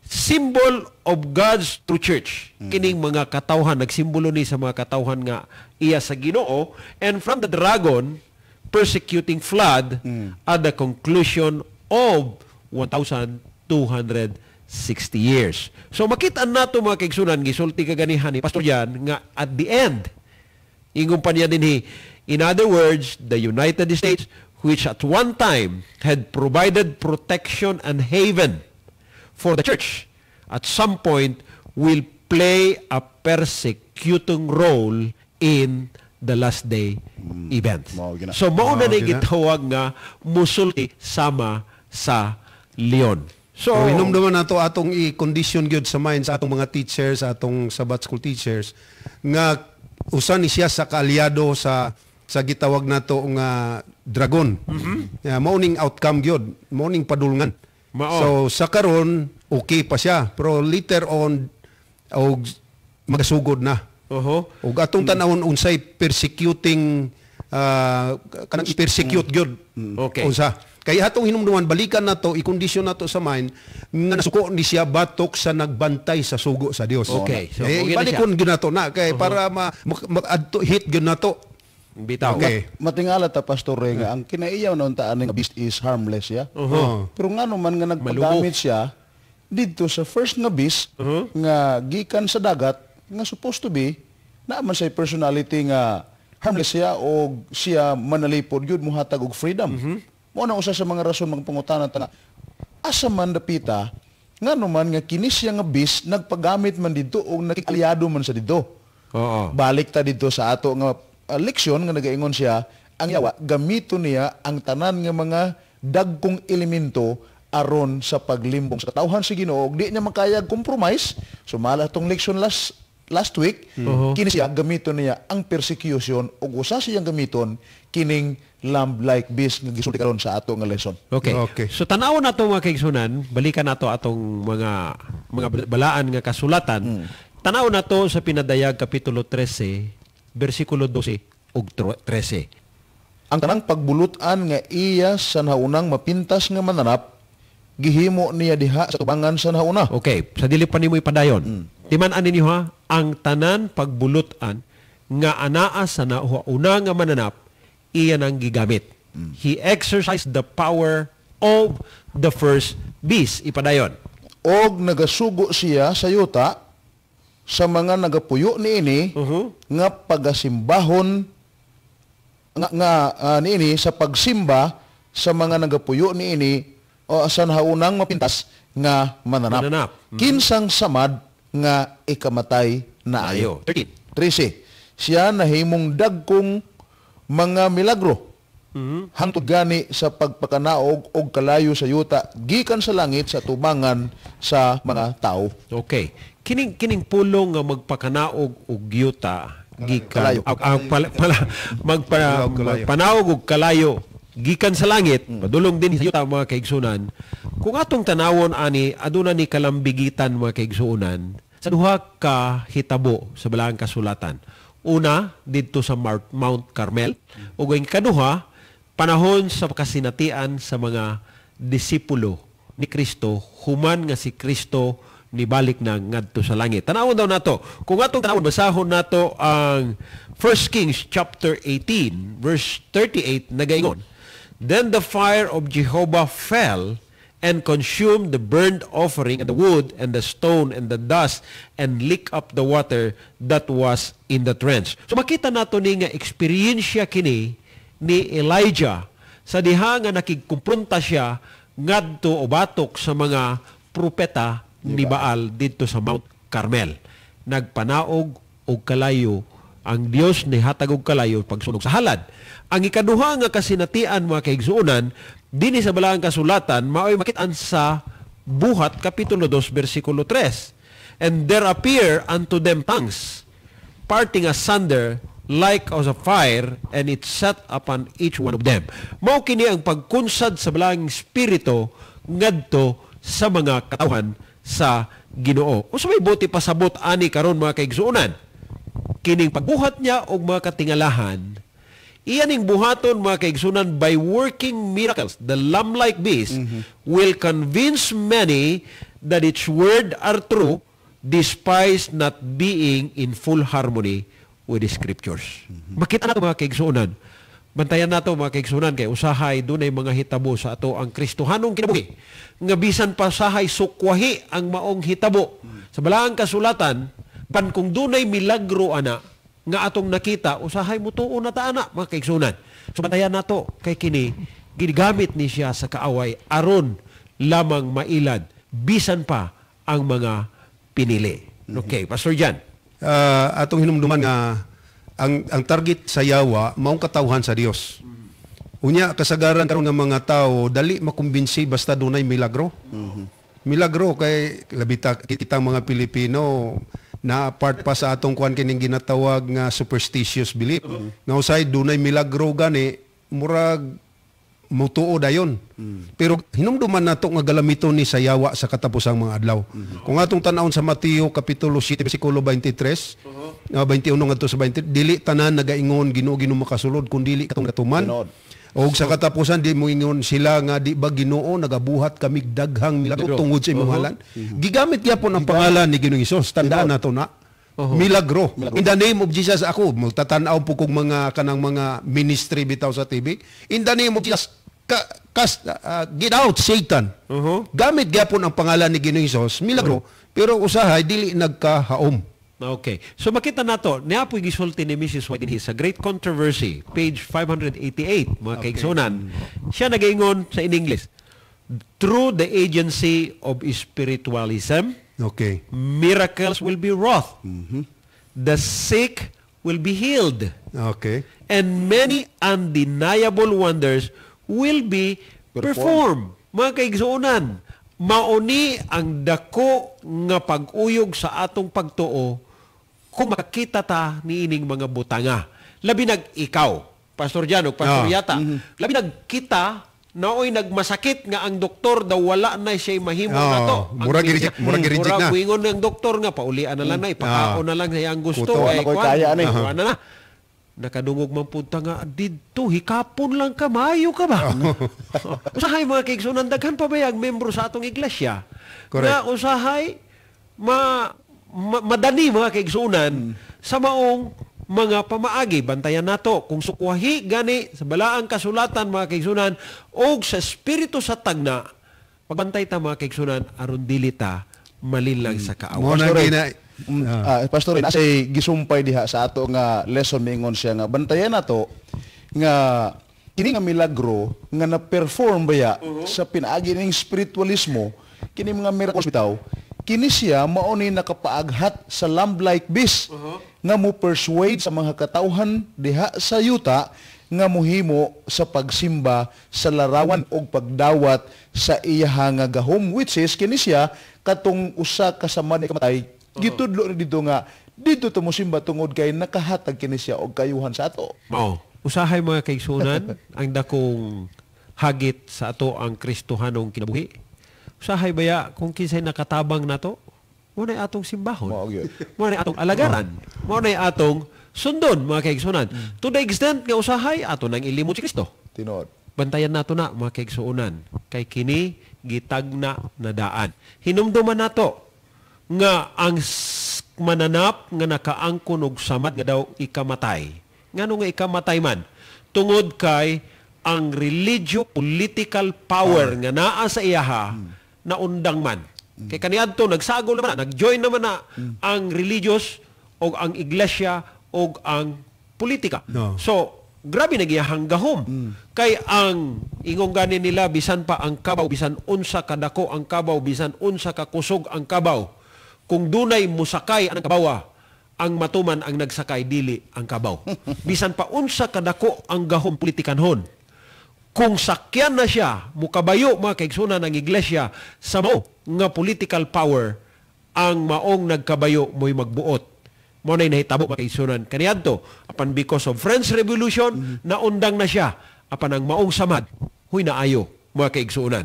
symbol of God's true church. Kining mga katawhan, nagsimbolo ni sa mga katawhan nga iya sa Ginoo, and from the dragon persecuting flood at the conclusion of 1,260 years. So makita nato, mga kaigsunan, gisulti kaganihan ni Pastor Jan nga at the end, ingon pa niya dinhi, in other words, the United States, which at one time had provided protection and haven for the church, at some point will play a persecuting role in the last day event. Mao gina. So mao na Mao ni gina. gitawag nga musulti sama sa leon. So, So, hinumduman nato atong i-condition gyud sa mind sa atong mga teachers, sa atong Sabbath school teachers nga usa ni siya sa kaalyado sa gitawag nato nga dragon. Yeah, mao ning outcome gyud, mao ning padulngan. Mao. So sa karon okay pa siya, pero later on og magasugod na. Ug atong tanawon unsay persecuting, kanang i-persecute gyud. Unsa? Kay atong hinumduman, balikan nato, i-condition nato sa mind nga nasuko ni siya batok sa nagbantay sa sugo sa Dios. Okay. So, eh, okay na ibalikon gyud nato na kay para ma hit gyud nato. Bitaw. Okay. Matingala ta, Pastor Ray, nga ang kinaiyaw na untaan nga beast is harmless ya. Pero ngano man nga nagpagamit siya didto sa first nga beast nga gikan sa dagat nga supposed to be naa man say personality nga harmless siya o siya manalipod gyud muhatag og freedom. Mao na usa sa mga rason mga pangutana ta nga, asa man dapita, ngano man nga kini siya nga beast nagpagamit man didto og nakialyado man sa didto? Balik ta didto sa ato nga leksyon nga nagaingon siya ang yawa gamiton niya ang tanan nga mga dagkong elemento aron sa paglimbong sa katawhan sa Ginoo ug di niya makayag compromise. Sumala tong leksyon last last week, kini siya gamiton niya ang persecution ug usa siyang gamiton kining lamb-like beast nga gisulti karon sa ato nga lesson. Okay. Okay. So tanaw nato, mga kaigsunan, balikan nato atong mga balaan nga kasulatan. Tanaw nato sa Pinadayag kapitulo 13, bersikulo 12 ug 13. Ang tanang pagbulutan nga iya sa naunang mapintas nga mananap gihimo niya diha sa tubangan sa nauna. Okay, sa dili pa nimo ipadayon. Timan-an ninyo ha, ang tanan pagbulutan nga anaa sa nauna nga mananap iya nang gigamit. He exercised the power of the first beast. Ipadayon. Og nagasugo siya sa yuta sa mga nagapuyo niini nga pagasimbahon nga niini sa pagsimba sa mga nagapuyo niini o sa naunang mapintas nga mananap. Mananap. Kinsang samad nga ikamatay na ayo. Ayo. 13. 13. Siya nahimong dagkong mga milagro. Hangtod gani sa pagpakanaog og kalayo sa yuta gikan sa langit sa tubangan sa mga tao. Okay. Kining kining pulong nga magpakanaog og yuta gikan Kalayo. Ah, pala, pala, Kalayo. magpanaog og kalayo. Gikan sa langit, padulong din sa yuta, mga kaigsunan. Kung atong tanawon ani, aduna ni kalambigitan, mga kaigsunan, sa duha ka hitabo sa Balaang Kasulatan. Una, didto sa Mount Carmel, ug ang ikaduha, panahon sa kasinatian sa mga disipulo ni Kristo human nga si Kristo nibalik na ngadto sa langit. Tanawon daw nato. Kung atong tanawon, basahon nato ang 1 Kings chapter 18 verse 38, nagaingon, "Then the fire of Jehovah fell and consumed the burnt offering and the wood and the stone and the dust and licked up the water that was in the trench." So makita nato ni nga eksperyensya kini ni Elijah sa diha nga nakigkumpronta siya ngadto o batok sa mga propeta ni Baal didto sa Mount Carmel. Nagpanaog og kalayo ang Dios, ni hatag og kalayo pagsunog sa halad. Ang ikaduha nga kasinatian, mga kaigsuonan, dinhi sa Balaang Kasulatan mao'y makitaan sa Buhat kapitulo 2 bersikulo 3. "And there appear unto them tongues parting asunder like as a fire, and it sat upon each one of them." Mao kini ang pagkunsad sa Balaang Espiritu ngadto sa mga katawhan sa Ginoo. Unsa may buot ipasabot ani karon, mga kaigsuonan? Kining pagbuhat niya og mga katingalahan, iyan ning buhaton, mga kaigsunan, by working miracles. The lamb-like beast will convince many that its word are true despite not being in full harmony with the scriptures. Makita nato, mga kaigsunan. Bantayan nato, mga kaigsunan, kay usahay dunay mga hitabo sa ato ang Kristohanong kinabuhi nga bisan pa usahay sukwahi ang maong hitabo sa Balaang Kasulatan, pan kung dunay milagro ana nga atong nakita, usahay mutuo na ta ana, mga kaigsunan. So bantayan nato kay kini ginagamit ni siya sa kaaway aron lamang mailad bisan pa ang mga pinili. Okay, Pastor Jan. Atong hinumduman nga ang target sa yawa maong katawhan sa Dios. Unya kasagaran karon nga mga tao dali makumbinsi basta dunay milagro. Milagro kay labi ta kitang mga Pilipino na part pa sa atong kuan kining ginatawag nga superstitious belief. Nga usay dunay milagro gani, murag mutuo dayon. Pero hinumduman nato nga galamiton ni sa yawa sa katapusang mga adlaw. Kung atong tan-awon sa Mateo kapitulo 7 bersikulo 23, 21 ngadto sa 20, dili tanan nagaingon, "Ginoo, Ginoo," makasulod kun dili katong natuman. Tinuod. Og sa katapusan di mo ingon sila nga, "Di ba, Ginoo, nagabuhat kami daghang milagro tungod sa imong ngalan?" Gigamit gyapon ang pangalan ni Ginoong Hesus. Tandaan nato na. Milagro. In the name of Jesus ako, magtatanaw po kog mga kanang mga ministry bitaw sa TV. In the name of Jesus, get out Satan. Gamit gyapon ang pangalan ni Ginoong Hesus, milagro, pero usahay dili nagkahaom. Okay. So makita nato, niya po gisulti ni Mrs. White dinhi sa Great Controversy, page 588, mga kaigsunan. Siya nagaingon sa in English, "Through the agency of spiritualism, miracles will be wrought. The sick will be healed. And many undeniable wonders will be performed." Mga kaigsuonan, mauni ang dako nga pag-uyog sa atong pagtuo kung makakita ta niining mga butanga. Labi nag ikaw, Pastor Jan o Pastor Yata, labi nag kita naoy nagmasakit nga ang doktor daw wala na siya mahimo nato. Ang Murag murag gi-reject na. Murag ingon ng doktor nga paulian na lang na, ipakaon na lang sa iyang gusto. Kuto. Kay Wala ko'y kwan, kaya ani. kuwan na na. Nakadungog man pud ta nga didto hikapon lang ka, maayo ka ba? Usahay, mga kaigsunan, daghan pa ba ang membro sa atong iglesia? Correct. Na usahay madani, mga kaigsunan, sa maong mga pamaagi. Bantayan nato kung sukwahi gani sa Balaang Kasulatan, mga kaigsunan, og sa espiritu sa tagna, pagbantay ta, mga kaigsunan, aron dili ta malinlang sa kaaway. Mo na Pastor, gina Pastor, nasa gisumpay diha sa ato nga lesson, mingon siya nga bantayan nato nga kini nga milagro nga na-perform baya sa pinaagi ning spiritualismo, kini mga miracles bitaw, kini siya mao ni nakapaaghat sa lamb-like beast nga mo persuade sa mga katawhan diha sa yuta nga muhimo sa pagsimba sa larawan og pagdawat sa iyaha nga gahom, which is kini siya katong usa ka sama ni kamatay. Gitudlo rin dito nga dito to mosimba tungod kay nakahatag kini siya og kayuhan sa ato. Mao. Usahay, mga kaigsunan, ang dakong hagit sa ato ang Kristohanong kinabuhi. Usahay baya kung kinsay nakatabang nato, mao na atong simbahon. Mao gyud. Mao na atong alagaran. Mao na atong sundon, mga kaigsunan. To the extent nga usahay ato nang ilimot si Kristo. Tinuod. Bantayan nato na, mga kaigsuonan, kay kini gitagna na daan. Hinumduman nato nga ang mananap nga nakaangkon og samad nga daw ikamatay. Ngano nga ikamatay man? Tungod kay ang religio political power nga naa sa iyaha naundang man. Kay kaniadto nagsagol naman na, nag-join naman na ang religious o ang iglesia o ang politika. No. So, grabe nagiyahang gahom. Kay ang ingong gani nila, bisan pa ang kabaw, bisan unsa kadako ang kabaw, bisan unsa kakusog ang kabaw, kung dunay musakay ang kabawa, ang matuman ang nagsakay, dili ang kabaw. Bisan pa unsa kadako ang gahom politikanhon, kung sakyan na siya, mukabayo, mga kaigsunan, ng iglesia sa mao nga political power, ang maong nagkabayo mo'y magbuot. Mao na'y nahitabo, mga kaigsunan, kaniadto. Apan because of French Revolution, naundang na siya. Apan ang maong samad, huy naayo, mga kaigsunan.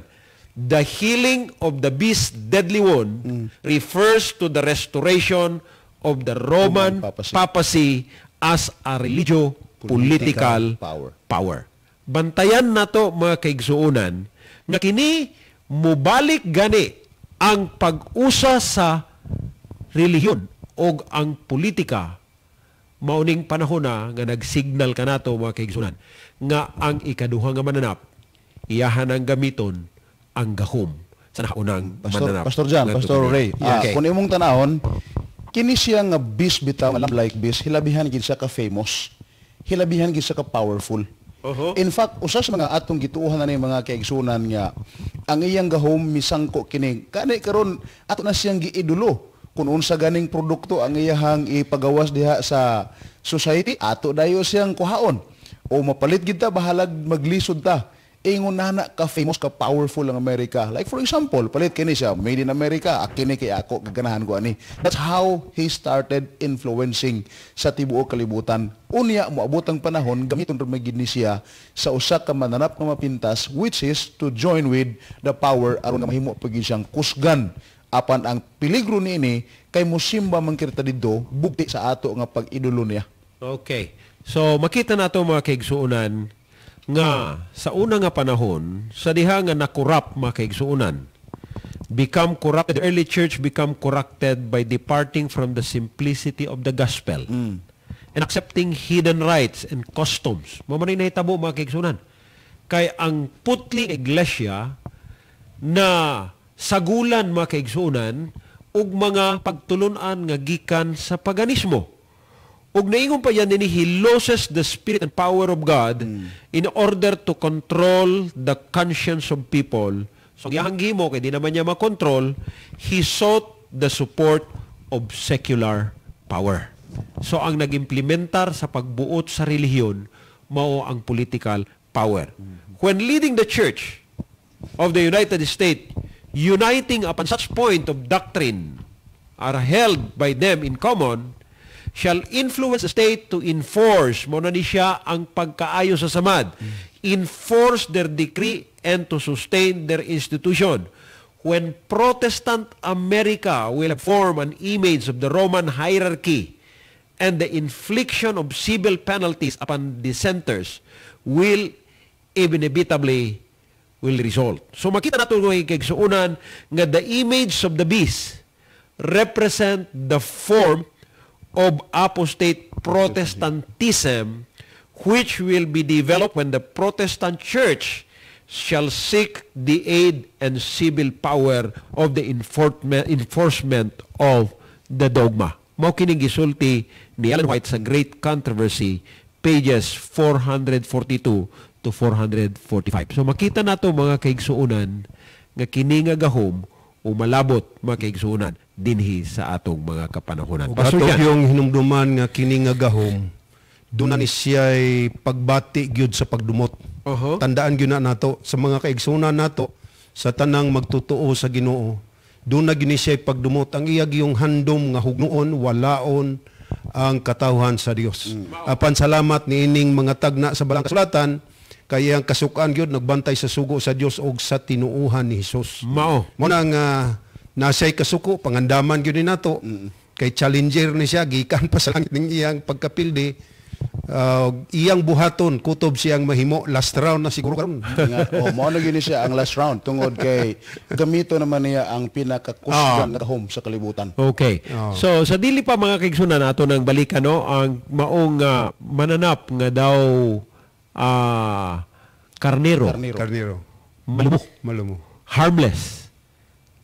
The healing of the beast's deadly wound refers to the restoration of the Roman Roman papacy. Papacy as a religio-political Political power. Power. Bantayan nato, mga kaigsuonan, nga kini mubalik gani ang pag-usa sa relihiyon og ang politika mauning panahon na nga nagsignal kanato, mga kaigsuonan, nga ang ikaduha nga mananap iyahan ang gamiton ang gahom sa naunang Pastor, mananap. Pastor John, Ngadto Pastor kaniya. Ray, kung imong tanahon, kini siya nga beast bitaw, nga like beast, hilabihan gid siya ka famous. Hilabihan gid siya ka powerful. In fact, usa sa mga atong gituohan na ni mga kaigsunan nga ang iyang gahom misangko kini. Kani karon ato na siyang giidolo. Kung unsa ganing produkto ang iyahang ipagawas diha sa society, ato dayo siyang kuhaon. O mapalit gid ta, bahalag maglisod ta. Ingon nana ka famous, ka powerful ang Amerika. Like for example, palit kini siya, made in America, kini kay ako, gaganahan ko ani. That's how he started influencing sa tibuok kalibutan. Unya, moabot ang panahon, gamiton ra gid ni siya sa usa ka mananap nga mapintas, which is to join with the power aron nga mahimo pag siyang kusgan. Apan ang peligro niini kay musimba man kita didto bugti sa ato nga pag-idolo niya. Okay. So makita nato, mga kaigsuonan, nga sa una nga panahon sa diha nga nakurap, mga kaigsuonan, become corrupted, the early church become corrupted by departing from the simplicity of the gospel and accepting hidden rites and customs. Mao man nahitabo, mga kaigsuonan, kay ang putli iglesia na sagulan, mga kaigsuonan, og mga pagtulunan nga gikan sa paganismo. Ug naingon pa yan dinhi, he loses the spirit and power of God in order to control the conscience of people. So, ang gihimo, kay di naman niya makontrol, he sought the support of secular power. So, ang nag-implementar sa pagbuot sa relihiyon, mao ang political power. When leading the church of the United States, uniting upon such point of doctrine are held by them in common, shall influence the state to enforce, mao na ni siya ang pagkaayo sa samad, enforce their decree and to sustain their institution. When Protestant America will form an image of the Roman hierarchy and the infliction of civil penalties upon dissenters will inevitably will result. So makita nato, mga kaigsuonan, nga the image of the beast represent the form of apostate Protestantism which will be developed when the Protestant Church shall seek the aid and civil power of the enforcement of the dogma. Mao kining gisulti ni Ellen White sa Great Controversy, pages 442 to 445. So makita nato, mga kaigsuonan, nga kini nga gahom umalabot, mga kaigsuonan, dinhi sa atong mga kapanahonan. Ug Pastor ato Jan. yung hinumduman nga kini nga gahom doon na ni siya'y pagbati gyud sa pagdumot. Tandaan gyud na nato sa mga kaigsunan nato sa tanang magtotoo sa Ginoo. Doon na gyud ni siya'y pagdumot ang iya gyung handom nga hugnoon, walaon. ang katawhan sa Dios. Apan salamat niining mga tagna sa Balang Kasulatan kay ang kasukan gyud nagbantay sa sugo sa Dios og sa tinuuhan ni Hesus. Mao. Mo na nga nasay kasuko, pangandaman gyud ni nato. Kay challenger ni siya gikan pa sa langit ning iyang pagkapildi. Iyang buhaton kutob siyang mahimo, last round na siguro karon. Nga, oh, mao na gyud ni siya ang last round tungod kay gamito naman niya ang pinakakusgan nga gahom sa kalibutan. Okay. So sa dili pa, mga kaigsunan, ato nang balikan, no, ang maong mananap nga daw karnero, Karnero. Karnero. Malumo, Malumo. Harmless.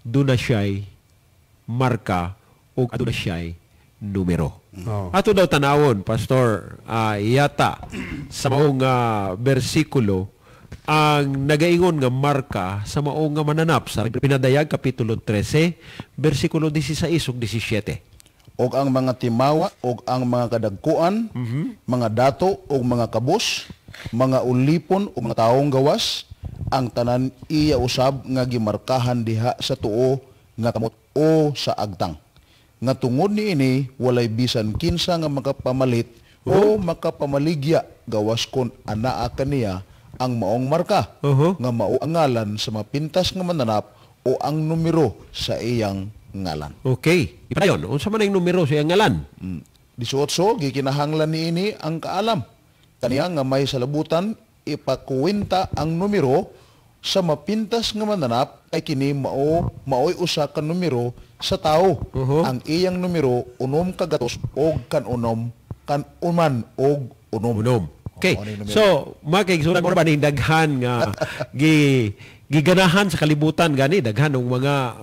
Duna siya'y marka o aduna siya'y numero. Ato daw tanawon, Pastor Yata, sa maong bersikulo ang nagaingon nga marka sa maong nga mananap sa Pinadayag Kapitulo 13, bersikulo 16 ug 17. Og ang mga timawa og ang mga kadagkuan, mga dato og mga kabos, mga ulipon og mga taong gawas, ang tanan iya usab nga gimarkahan diha sa tuo nga kamot o sa agtang. Nga tungod niini walay bisan kinsa nga makapamalit o makapamaligya gawas kon anaa kaniya ang maong marka nga mao ang ngalan sa mapintas nga mananap o ang numero sa iyang ngalan. Okay. Ipadayon, unsa man ang numero sa iyang ngalan? 18, gikinahanglan niini ang kaalam. Kaniya nga may salabutan, ipakuwenta ang numero sa mapintas nga mananap kay kini maoy usa ka numero sa tawo. Ang iyang numero 900 og 96 og 6. 6. Okay. Oo, ano yung numero? So, mga kaigsunan, ba ni daghan nga giganahan sa kalibutan gani, daghan ng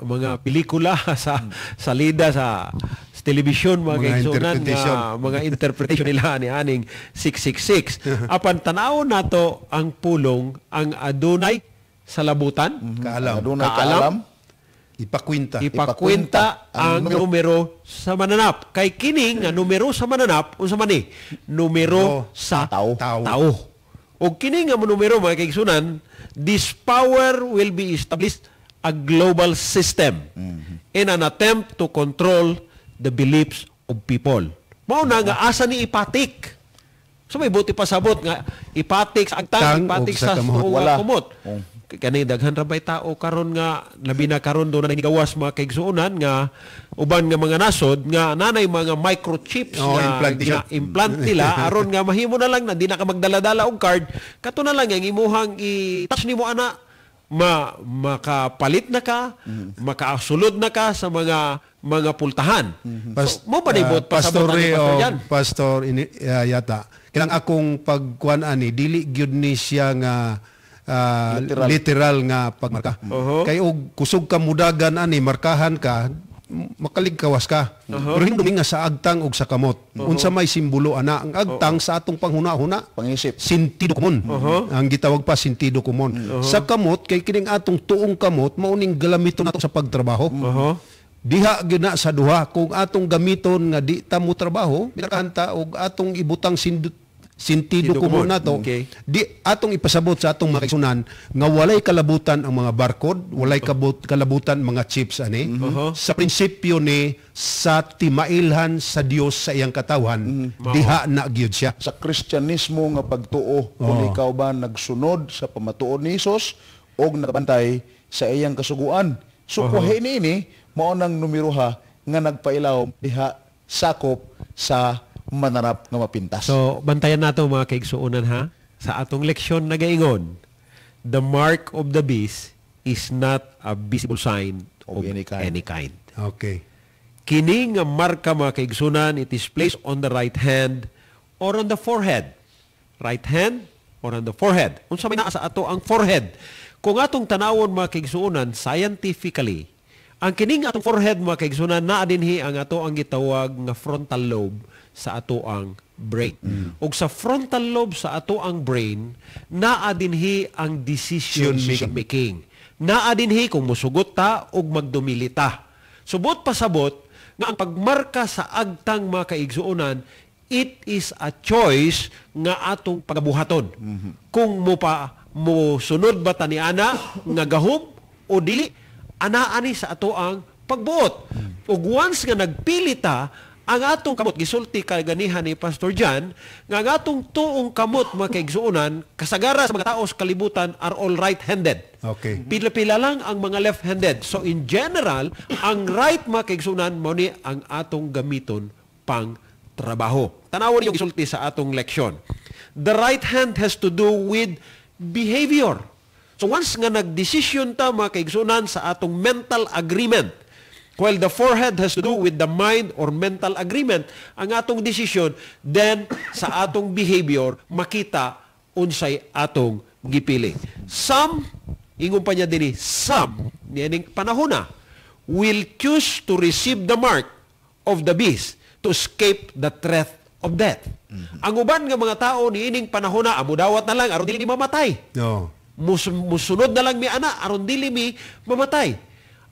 mga pelikula sa salida sa telebisyon, mga Mga kaigsunan, nga interpretation. Mga interpretation nila ni aning 666. Apan tanawon nato ang pulong, ang adunay sa labutan, Kaalam. Adunay Kaalam. kaalam. Ipakwinta. Ipakwenta ang numero sa mananap. Kay kini nga numero sa mananap, unsa man ni? Numero sa Tao. Tao. Tao. Og kini nga numero, mga kaigsunan, this power will be established a global system in an attempt to control the beliefs of people. Mao na nga asa ni ipatik. So may buti pasabot nga ipatik sa agtang, Tang ipatik og sa sa kamot. tuong Wala. kumot. Oh. Kani daghan ra bay tao karon nga labi na karon do na gawas, mga kaigsuonan, nga uban nga mga nasod nga nanay mga microchips Oh, nga implant nila. implant nila aron nga mahimo na lang na di na ka magdala-dala og card, kato na lang ang imuhang i-touch nimo ana, makapalit na ka, makasulod na ka sa mga pultahan. So, mo ba ni bot Pastor pasabot ani, Ray Pastor o Jan? Pastor ini, Yata. Kanang akong pagkuan ani, dili gyud ni siya nga Literal. literal nga pagmarka. Kay og kusog ka mudagan ani, markahan ka, makaligkawas ka. Pero hindi nga sa agtang og sa kamot. Unsa may simbolo ana ang agtang sa atong panghuna-huna? Pangisip. Sentido komon. Ang gitawag pa sentido komon. Sa kamot kay kining atong tuong kamot mao ning galamiton nato sa pagtrabaho. Diha gyud na sa duha, kung atong gamiton nga di ta mo trabaho, minarkahan ta og atong ibutang sentido Sentido komon komon. nato. Di atong ipasabot sa atong mga kaigsunan nga walay kalabutan ang mga barcode, walay kalabutan mga chips ani. Sa prinsipyo ni sa timailhan sa Dios sa iyang katawhan, diha na gyud siya. Sa Kristyanismo nga pagtuo, kung ikaw ba nagsunod sa pamatuod ni Hesus og nakabantay sa iyang kasuguan. So kuhi niini mao nang numero ha nga nagpailaw diha sakop sa mananap nga mapintas. So, bantayan nato, mga kaigsuonan, ha. Sa atong leksyon nagaingon, the mark of the beast is not a visible sign of of any kind. any kind. Kini nga marka, mga kaigsunan, it is placed on the right hand or on the forehead. Right hand or on the forehead. Unsa may naa sa ato ang forehead? Kung atong tanawon, mga kaigsuonan, scientifically, ang kining atong forehead, mga kaigsuonan, naa dinhi ang ato ang gitawag nga frontal lobe sa ato ang brain. Ug sa frontal lobe sa ato ang brain, naa dinhi ang decision Decision making. Naa dinhi kung musugot ta ug magdumili ta. Subot pasabot nga ang pagmarka sa agtang, mga kaigsuonan, it is a choice nga atong pagabuhaton. Kung mo pa mo sunod ba ta ni ana nga gahom o dili, ana ani sa ato ang pagbuot. Ug once nga nagpili ta, Ang atong kamot, gisulti kaganihan ni Pastor John, nga ang atong tuong kamot, mga kaigsuonan, kasagara sa mga tao sa kalibutan are all right-handed. Pila-pila lang ang mga left-handed. So in general, ang right, mga kaigsuonan, mao ni ang atong gamiton pang trabaho. Tanawon yung gisulti sa atong leksyon. The right hand has to do with behavior. So once nga nagdesisyon ta, mga kaigsuonan, sa atong mental agreement, while the forehead has to do with the mind or mental agreement, ang atong desisyon, then sa atong behavior, makita unsay atong gipili. Some, ingon pa niya dinhi, some, niining panahona, will choose to receive the mark of the beast to escape the threat of death. Ang uban nga mga tao niining panahona, amudawat na lang aron dili mamatay. No. Musunod na lang mi ana aron dili mi mamatay.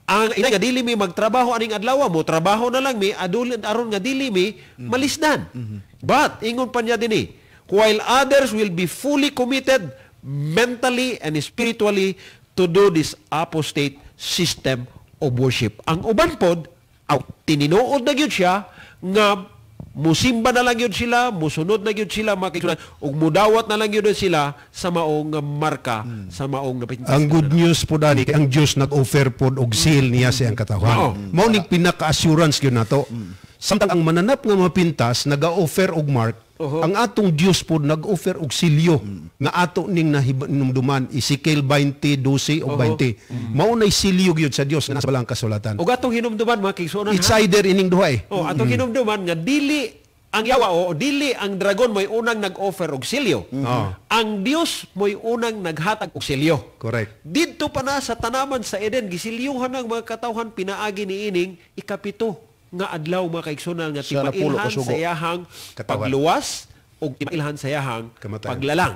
Ang ina nga dili mi magtrabaho aning adlaw, mo trabaho na lang mi adulin aron nga dili mi malisdan. But ingon pa niya dinhi, while others will be fully committed mentally and spiritually to do this apostate system of worship. Ang uban pod, aw, tininuod na gyud siya nga musimba na lang yun sila, musunod na yun sila, mga kaigsuonan, ug mudawat na lang yun sila sa maong nga marka, sa maong napintas. Ang good news po dani kay ang Dios nag-offer pod og seal niya sa iyang katawhan. Mao ning pinaka-assurance gyud nato. Samtang ang mananap nga mapintas naga-offer og mark, ang atong Dios pod nag-offer og silyo nga ato ning nahinumduman, Ezekiel 20:12 og 20. Mao nay silyo gyud sa Dios nga nasa balang kasulatan. Ug atong hinumduman, mga kaigsuonan, It's ha? either ining duha eh. Oh, atong hinumduman nga dili ang yawa o dili ang dragon mo'y unang nag-offer og silyo. Ang Dios mo'y unang naghatag og silyo. Didto pa na sa tanaman sa Eden, gisilyuhan ang mga katawhan pinaagi ni ining ikapito nga adlaw, mga kaigsuonan, nga Sa napulo timailhan kasugo. sa iyahang Katawan. pagluwas o timailhan sa iyahang Kamatayon. paglalang.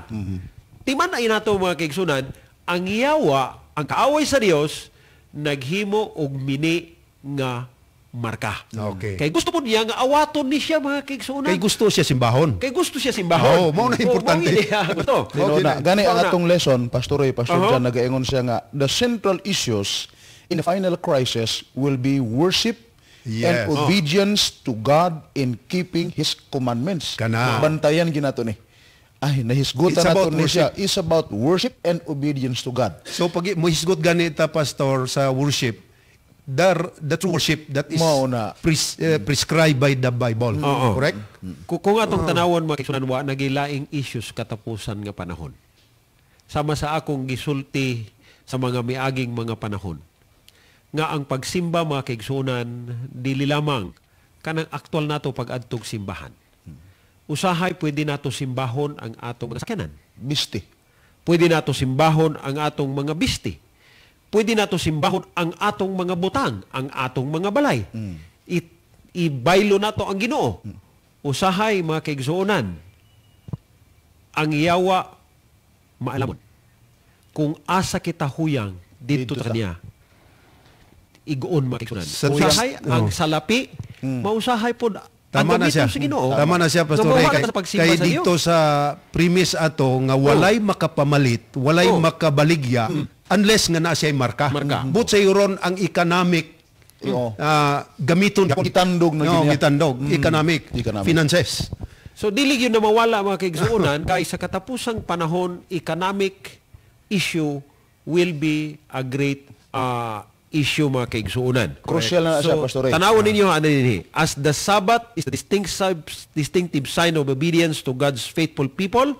Timan ay nato, mga kaigsuonan, ang yawa, ang kaaway sa Dios, naghimo og mini nga marka. Kay gusto po niya nga awaton ni siya, mga kaigsuonan. Kay gusto siya simbahon. Kay gusto siya simbahon. Oo, mao na importante. Oh, mao niya gusto. Tinuod na. Gani ang Mao na. atong lesson, Pastor Roy, Pastor John, nagaingon siya nga, the central issues in the final crisis will be worship and obedience to God in keeping His commandments. Kana. Bantayan ginato ni. Ay, nahisgutan It's nato about ni siya. It's about worship and obedience to God. So pag mohisgot gani ta, Pastor, sa worship, the true worship that is Mao na. Prescribed by the Bible. Correct? Kung atong tanawon, mga kaigsuonan, wa nagilaing issues katapusan nga panahon. Sama sa akong gisulti sa mga miaging mga panahon nga ang pagsimba, mga kaigsuonan, dili lamang kanang aktual nato pag-adtog simbahan. Usahay pwede nato simbahon ang atong mga sakyanan. Bisti. Pwede nato simbahon ang atong mga bisti. Pwede nato simbahon ang atong mga butang, ang atong mga balay. Ibaylo nato ang Ginoo. Usahay, mga kaigsuonan, ang yawa maalamon. Kung asa kita huyang, didto Didto ta ta. kaniya. Iguon, mga kaigsuonan. Sa Usahay ang salapi, mausahay pod ang Tama na gamiton siya. sa Ginoo. Tama na siya, Pastor Nga Ray. mawala Kay, sa pagsimba kay sa Dios. dito sa premise ato nga walay makapamalit, walay makabaligya unless nga naa siya'y marka. Marka. But sa ron ang economic gamiton. Gitandog na No, gid niya. gitandog. Economic. Economic. Finances. So dili gyud na mawala, mga kaigsuonan, kay sa katapusang panahon economic issue will be a great issue, mga kaigsuonan. Crucial na na siya, Pastor Ray. Tanawon ninyo ano dinhi. As the Sabbath is the distinctive sign of obedience to God's faithful people,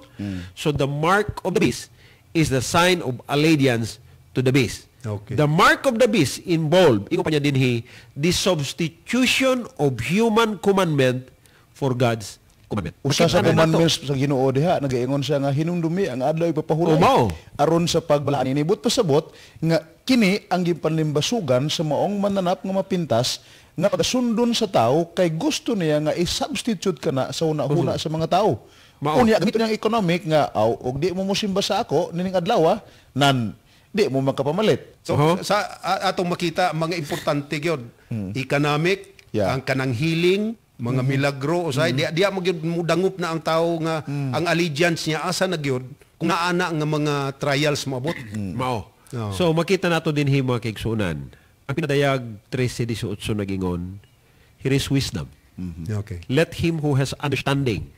so the mark of the beast is the sign of allegiance to the beast. The mark of the beast involved, ingon pa niya dinhi, the substitution of human commandment for God's commandment. Usa sa Makita na nato. commandments sa Ginoo diha, nagaingon siya nga hinumdumi ang adlaw ipapahulay Oh, mao. Aron sa pagbalaan ini, but pasabot nga kini ang gipanlimbasugan sa maong mananap nga mapintas nga pagasundon sa tao kay gusto niya nga i-substitute kana sa una-una sa mga tao. Mao. Unya gamit niyang economic nga aw og di mo mosimba sa ako nining adlaw nan di mo makapamalit. So sa atong makita mga importante gyud. Economic, ang kanang healing, mga milagro usay di di mo gyud mudangop na ang tao nga ang allegiance niya asa na gyud kung naana nga mga trials moabot. Mao. Oo. So makita nato dinhi, mga kaigsuonan. Ang pinadayag 13:18 nagingon, here is wisdom. Let him who has understanding,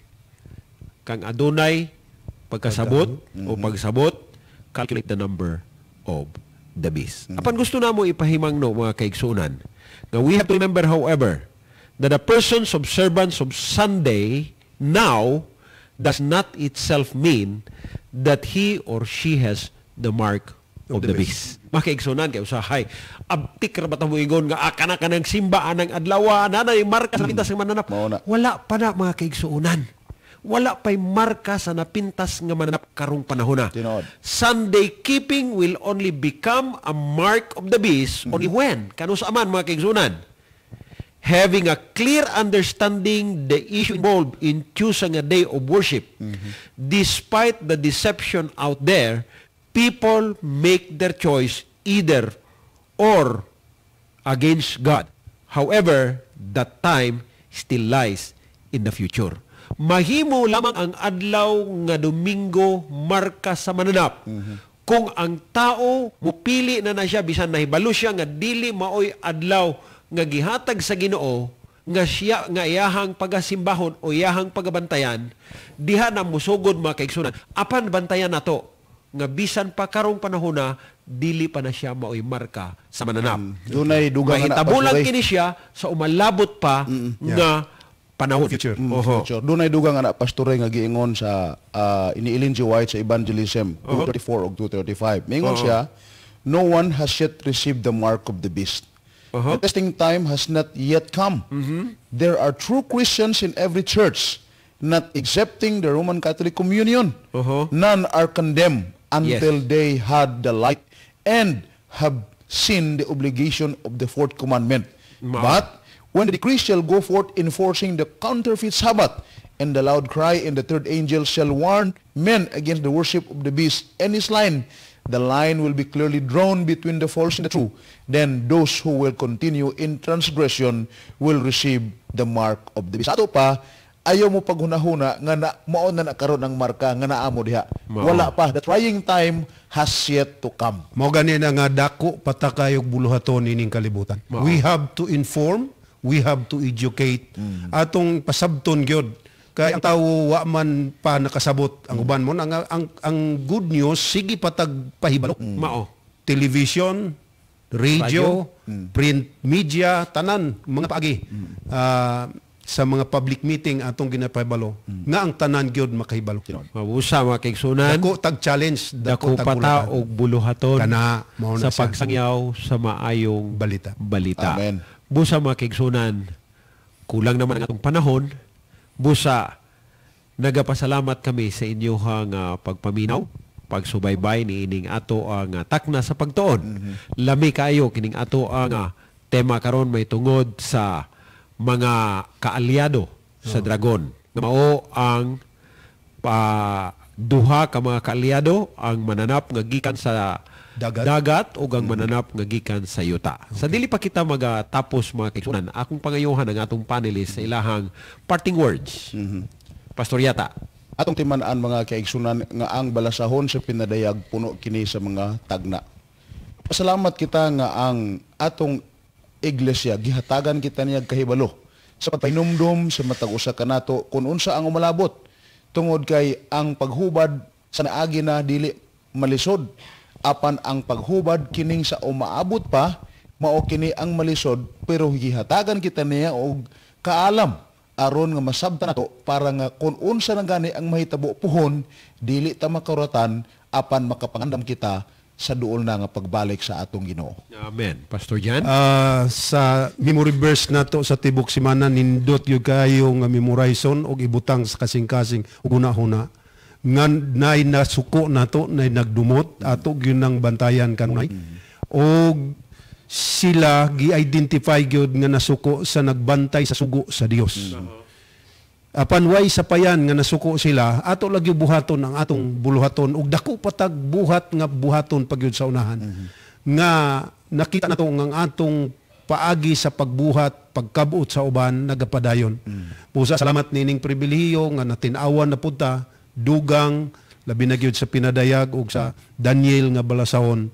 kang adunay pagkasabot o pagsabot, calculate the number of the beast. Apan gusto namo ipahimangno, mga kaigsunan, nga we have to remember, however, that a person's observance of Sunday now does not itself mean that he or she has the mark of the beast. Mga kaigsunan, kay usahay, abtik ra ba ta moingon nga kana kanang simba anang adlaw na marka sa napintas nga mananap? Mao na. Wala pa na, mga kaigsuonan. Wala pa'y marka sa napintas nga mananap karong panahon na. Tinuod. Sunday keeping will only become a mark of the beast only when, kanus-a man, mga kaigsuonan, having a clear understanding the issue involved in choosing a day of worship. Despite the deception out there, people make their choice either or against God. However, that time still lies in the future. Mahimo lamang ang adlaw nga Domingo marka sa mananap kung ang tao mupili na na siya bisan nahibalo siya nga dili maoy adlaw nga gihatag sa Ginoo nga siya nga iyahang pagasimbahon o iyahang pagabantayan, diha na musugod, mga kaigsunan. Apan bantayan nato nga bisan pa karong panahon na, dili pa na siya maoy marka sa mananap. Dunay dugang na Mahitabo lang Pastor, eh. kini siya sa umalabot pa nga panahon. Future. Oho. Future. Dunay dugang ana, Pastor, nga giingon sa ini Ellen G. White sa Evangelism 234 ug 235. Mingon siya, "No one has yet received the mark of the beast. The testing time has not yet come. There are true Christians in every church not accepting the Roman Catholic Communion. None are condemned until they had the light and have seen the obligation of the fourth commandment. Mao. But when the decree shall go forth enforcing the counterfeit Sabbath, and the loud cry and the third angel shall warn men against the worship of the beast and his line, the line will be clearly drawn between the false and the true. Then those who will continue in transgression will receive the mark of the beast." Ato pa, ayaw mo paghunahuna nga na, mao na na karon ang marka nga naamo diha. Mao. Wala pa. The trying time has yet to come. Mao gani na nga dako pa ta kayog buluhaton ining kalibutan. Mao. We have to inform, we have to educate. Atong pasabton gyud kay ang tawo wa man pa nakasabot ang uban mo ang good news, sige patag pahibalo. Mao. Television, radio, print media, tanan mga paagi. Ah, sa mga public meeting atong ginapahibalo nga ang tanan gyud makahibalo. Mabusa, mga kaigsunan. Dako tag challenge, Dako dako tag pa ta buluhaton. og buluhaton Kana, mao na sa siya. pagsangyaw sa maayong Balita. balita. Amen. Busa, mga kaigsunan, kulang naman ang atong panahon. Busa, nagapasalamat kami sa inyong pagpaminaw, pagsubaybay ni ining ato ang takna sa pagtuon. Lami kaayo kining ato ang tema karon may tungod sa mga kaalyado sa dragon. Nga mao ang pa duha ka mga kaalyado, ang mananap nga gikan sa Dagat. Dagat ug ang mananap nga gikan sa yuta. Sa dili pa kita magatapos, mga kaigsunan, akong pangayuhan ang atong panelists sa ilahang parting words. Pastor Yata. Atong timan-an, mga kaigsunan, nga ang balasahon sa Pinadayag puno kini sa mga tagna. Pasalamat kita nga ang atong iglesia gihatagan kita niya kahibalo sa pagpahinumdom sa matag usa kanato kung unsa ang umalabot, tungod kay ang paghubad sa naagi na dili malisod, apan ang paghubad kining sa umaabot pa, mao kini ang malisod, pero gihatagan kita niya og kaalam aron nga masabtan nato para nga kung unsa na gani ang mahitabo puhon, dili ta makaratan apan makapangandam kita sa duol na nga pagbalik sa atong Ginoo. Amen. Pastor Jan. Ah, sa memory verse nato sa tibok simana, nindot gyud kayo nga memorizon og ibutang sa kasing-kasing ug huna-huna nga nay nasuko nato, nay nagdumot ato gyud nang bantayan kanunay, og sila gi-identify gyud nga nasuko sa nagbantay sa sugo sa Dios. Apan way sapayan nga nasuko sila, ato lagi buhaton ang atong buluhaton ug dako patag buhat nga buhaton pagyud sa unahan. Nga nakita nato nga ang atong paagi sa pagbuhat, pagkabot sa uban nagapadayon. Busa salamat nining pribilehiyo nga natin-awan na pud ta dugang, labi na gyud sa Pinadayag ug sa Daniel nga balasahon.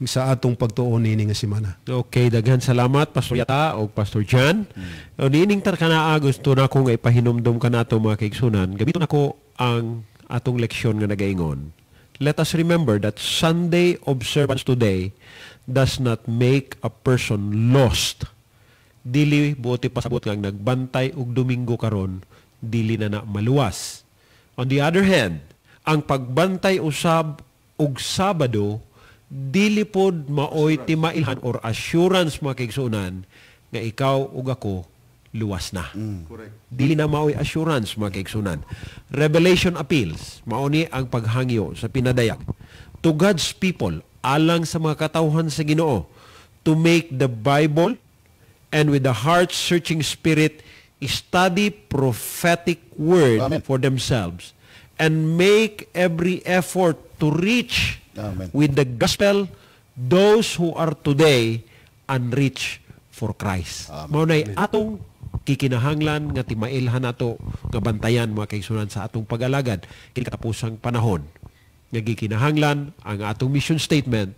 sa atong pagtuon niini nga semana. Okay, daghan salamat Pastor Yata o Pastor Jan. Niining tarkanaa gusto na ko nga ipahinumdom kanato mga kaigsunan. Gamiton nako ang atong leksyon nga nagaingon. Let us remember that Sunday observance today does not make a person lost. Dili buot ipasabot nga ang nagbantay og Domingo karon dili na na maluwas. On the other hand, ang pagbantay usab og Sabado dili pod maoy timailhan or assurance mga kaigsuonan nga ikaw ug ako luwas na. Correct. Dili na maoy assurance mga kaigsuonan. Revelation appeals, mao ni ang paghangyo sa pinadayag to God's people alang sa mga katawhan sa Ginoo to make the Bible and with the heart-searching spirit study prophetic word Amen. For themselves and make every effort to reach Amen. with the gospel those who are today unreached for Christ. Mao nay atong kikinahanglan nga timailhan nato nga bantayan mga kaigsunan sa atong pag-alagad kini katapusang panahon nga gikinahanglan ang atong mission statement,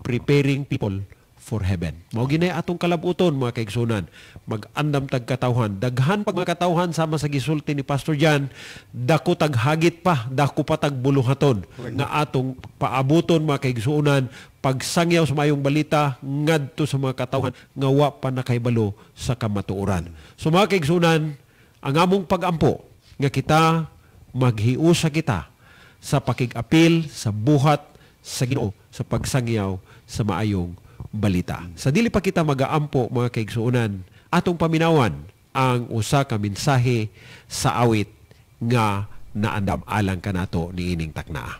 preparing people for heaven. Mao ginay atong kalabuton mga kaigsunan. Mag-andam tag katawhan. Daghan pag mga katawhan sama sa gisulti ni Pastor Jan, dako tag hagit pa, dako pa tag buluhaton nga atong paabuton mga kaigsunan pagsangyaw sa maayong balita ngadto sa mga katawhan nga wa pa nakaybalo sa kamatuoran. So mga kaigsunan, ang among pag-ampo nga kita maghiusa kita sa pakig-apil sa buhat sa Ginoo sa pagsangyaw sa maayong balita. Sa dili pa kita magaampo mga kaigsuonan, atong paminawan ang usa ka mensahe sa awit nga naandam alang kanato niining taknaa.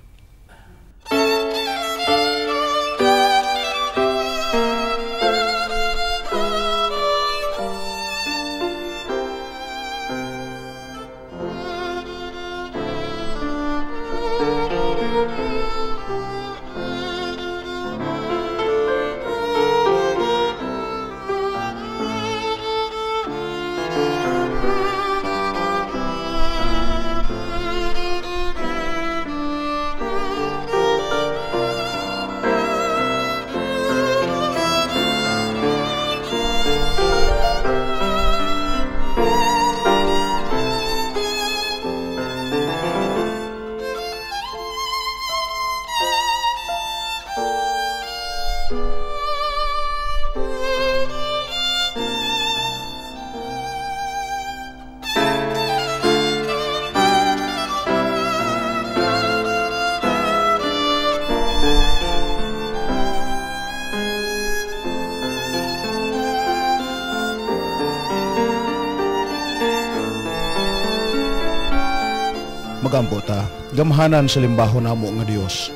Magampo ta, gamhanan sa limbahon namo nga Dios.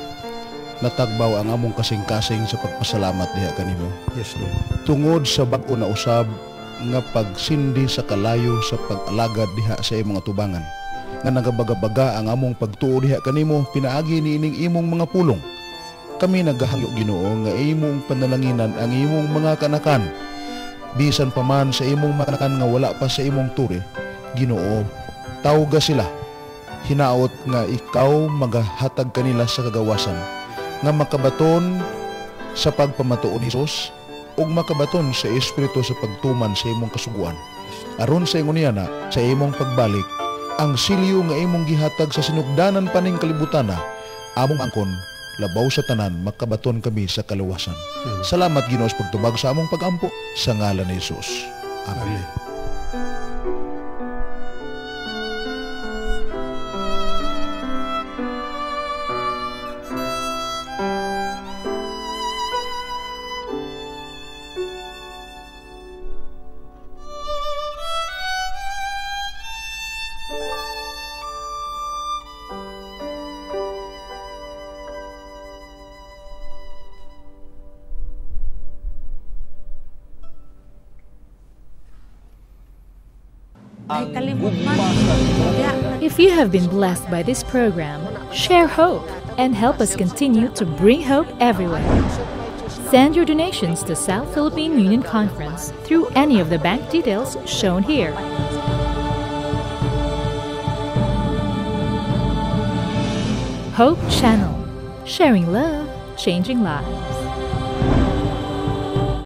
Natagbaw ang among kasing-kasing sa pagpasalamat diha kanimo. Yes, Lord. Tungod sa bag-o na usab nga pagsindi sa kalayo sa pag-alagad diha sa imong atubangan. Nga nagabagabaga ang among pagtuo diha kanimo pinaagi niining imong mga pulong. Kami nagahangyo Ginoo nga imong panalanginan ang imong mga kanakan. Bisan pa man sa imong mga kanakan nga wala pa sa imong turi, Ginoo, tawga sila. Hinaot nga ikaw magahatag kanila sa kagawasan nga makabaton sa pagpamatuon ni Hesus ug makabaton sa Espiritu sa pagtuman sa imong kasuguan. Aron sa ingon niya na sa imong pagbalik, ang silyo nga imong gihatag sa sinugdanan paning kalibutana, among angkon labaw sa tanan makabaton kami sa kaluwasan. Salamat Ginoo sa pagtubag sa among pagampo sa ngalan ni Hesus. Amen. Amen. If you have been blessed by this program, share hope and help us continue to bring hope everywhere. Send your donations to South Philippine Union Conference through any of the bank details shown here. Hope Channel, sharing love, changing lives.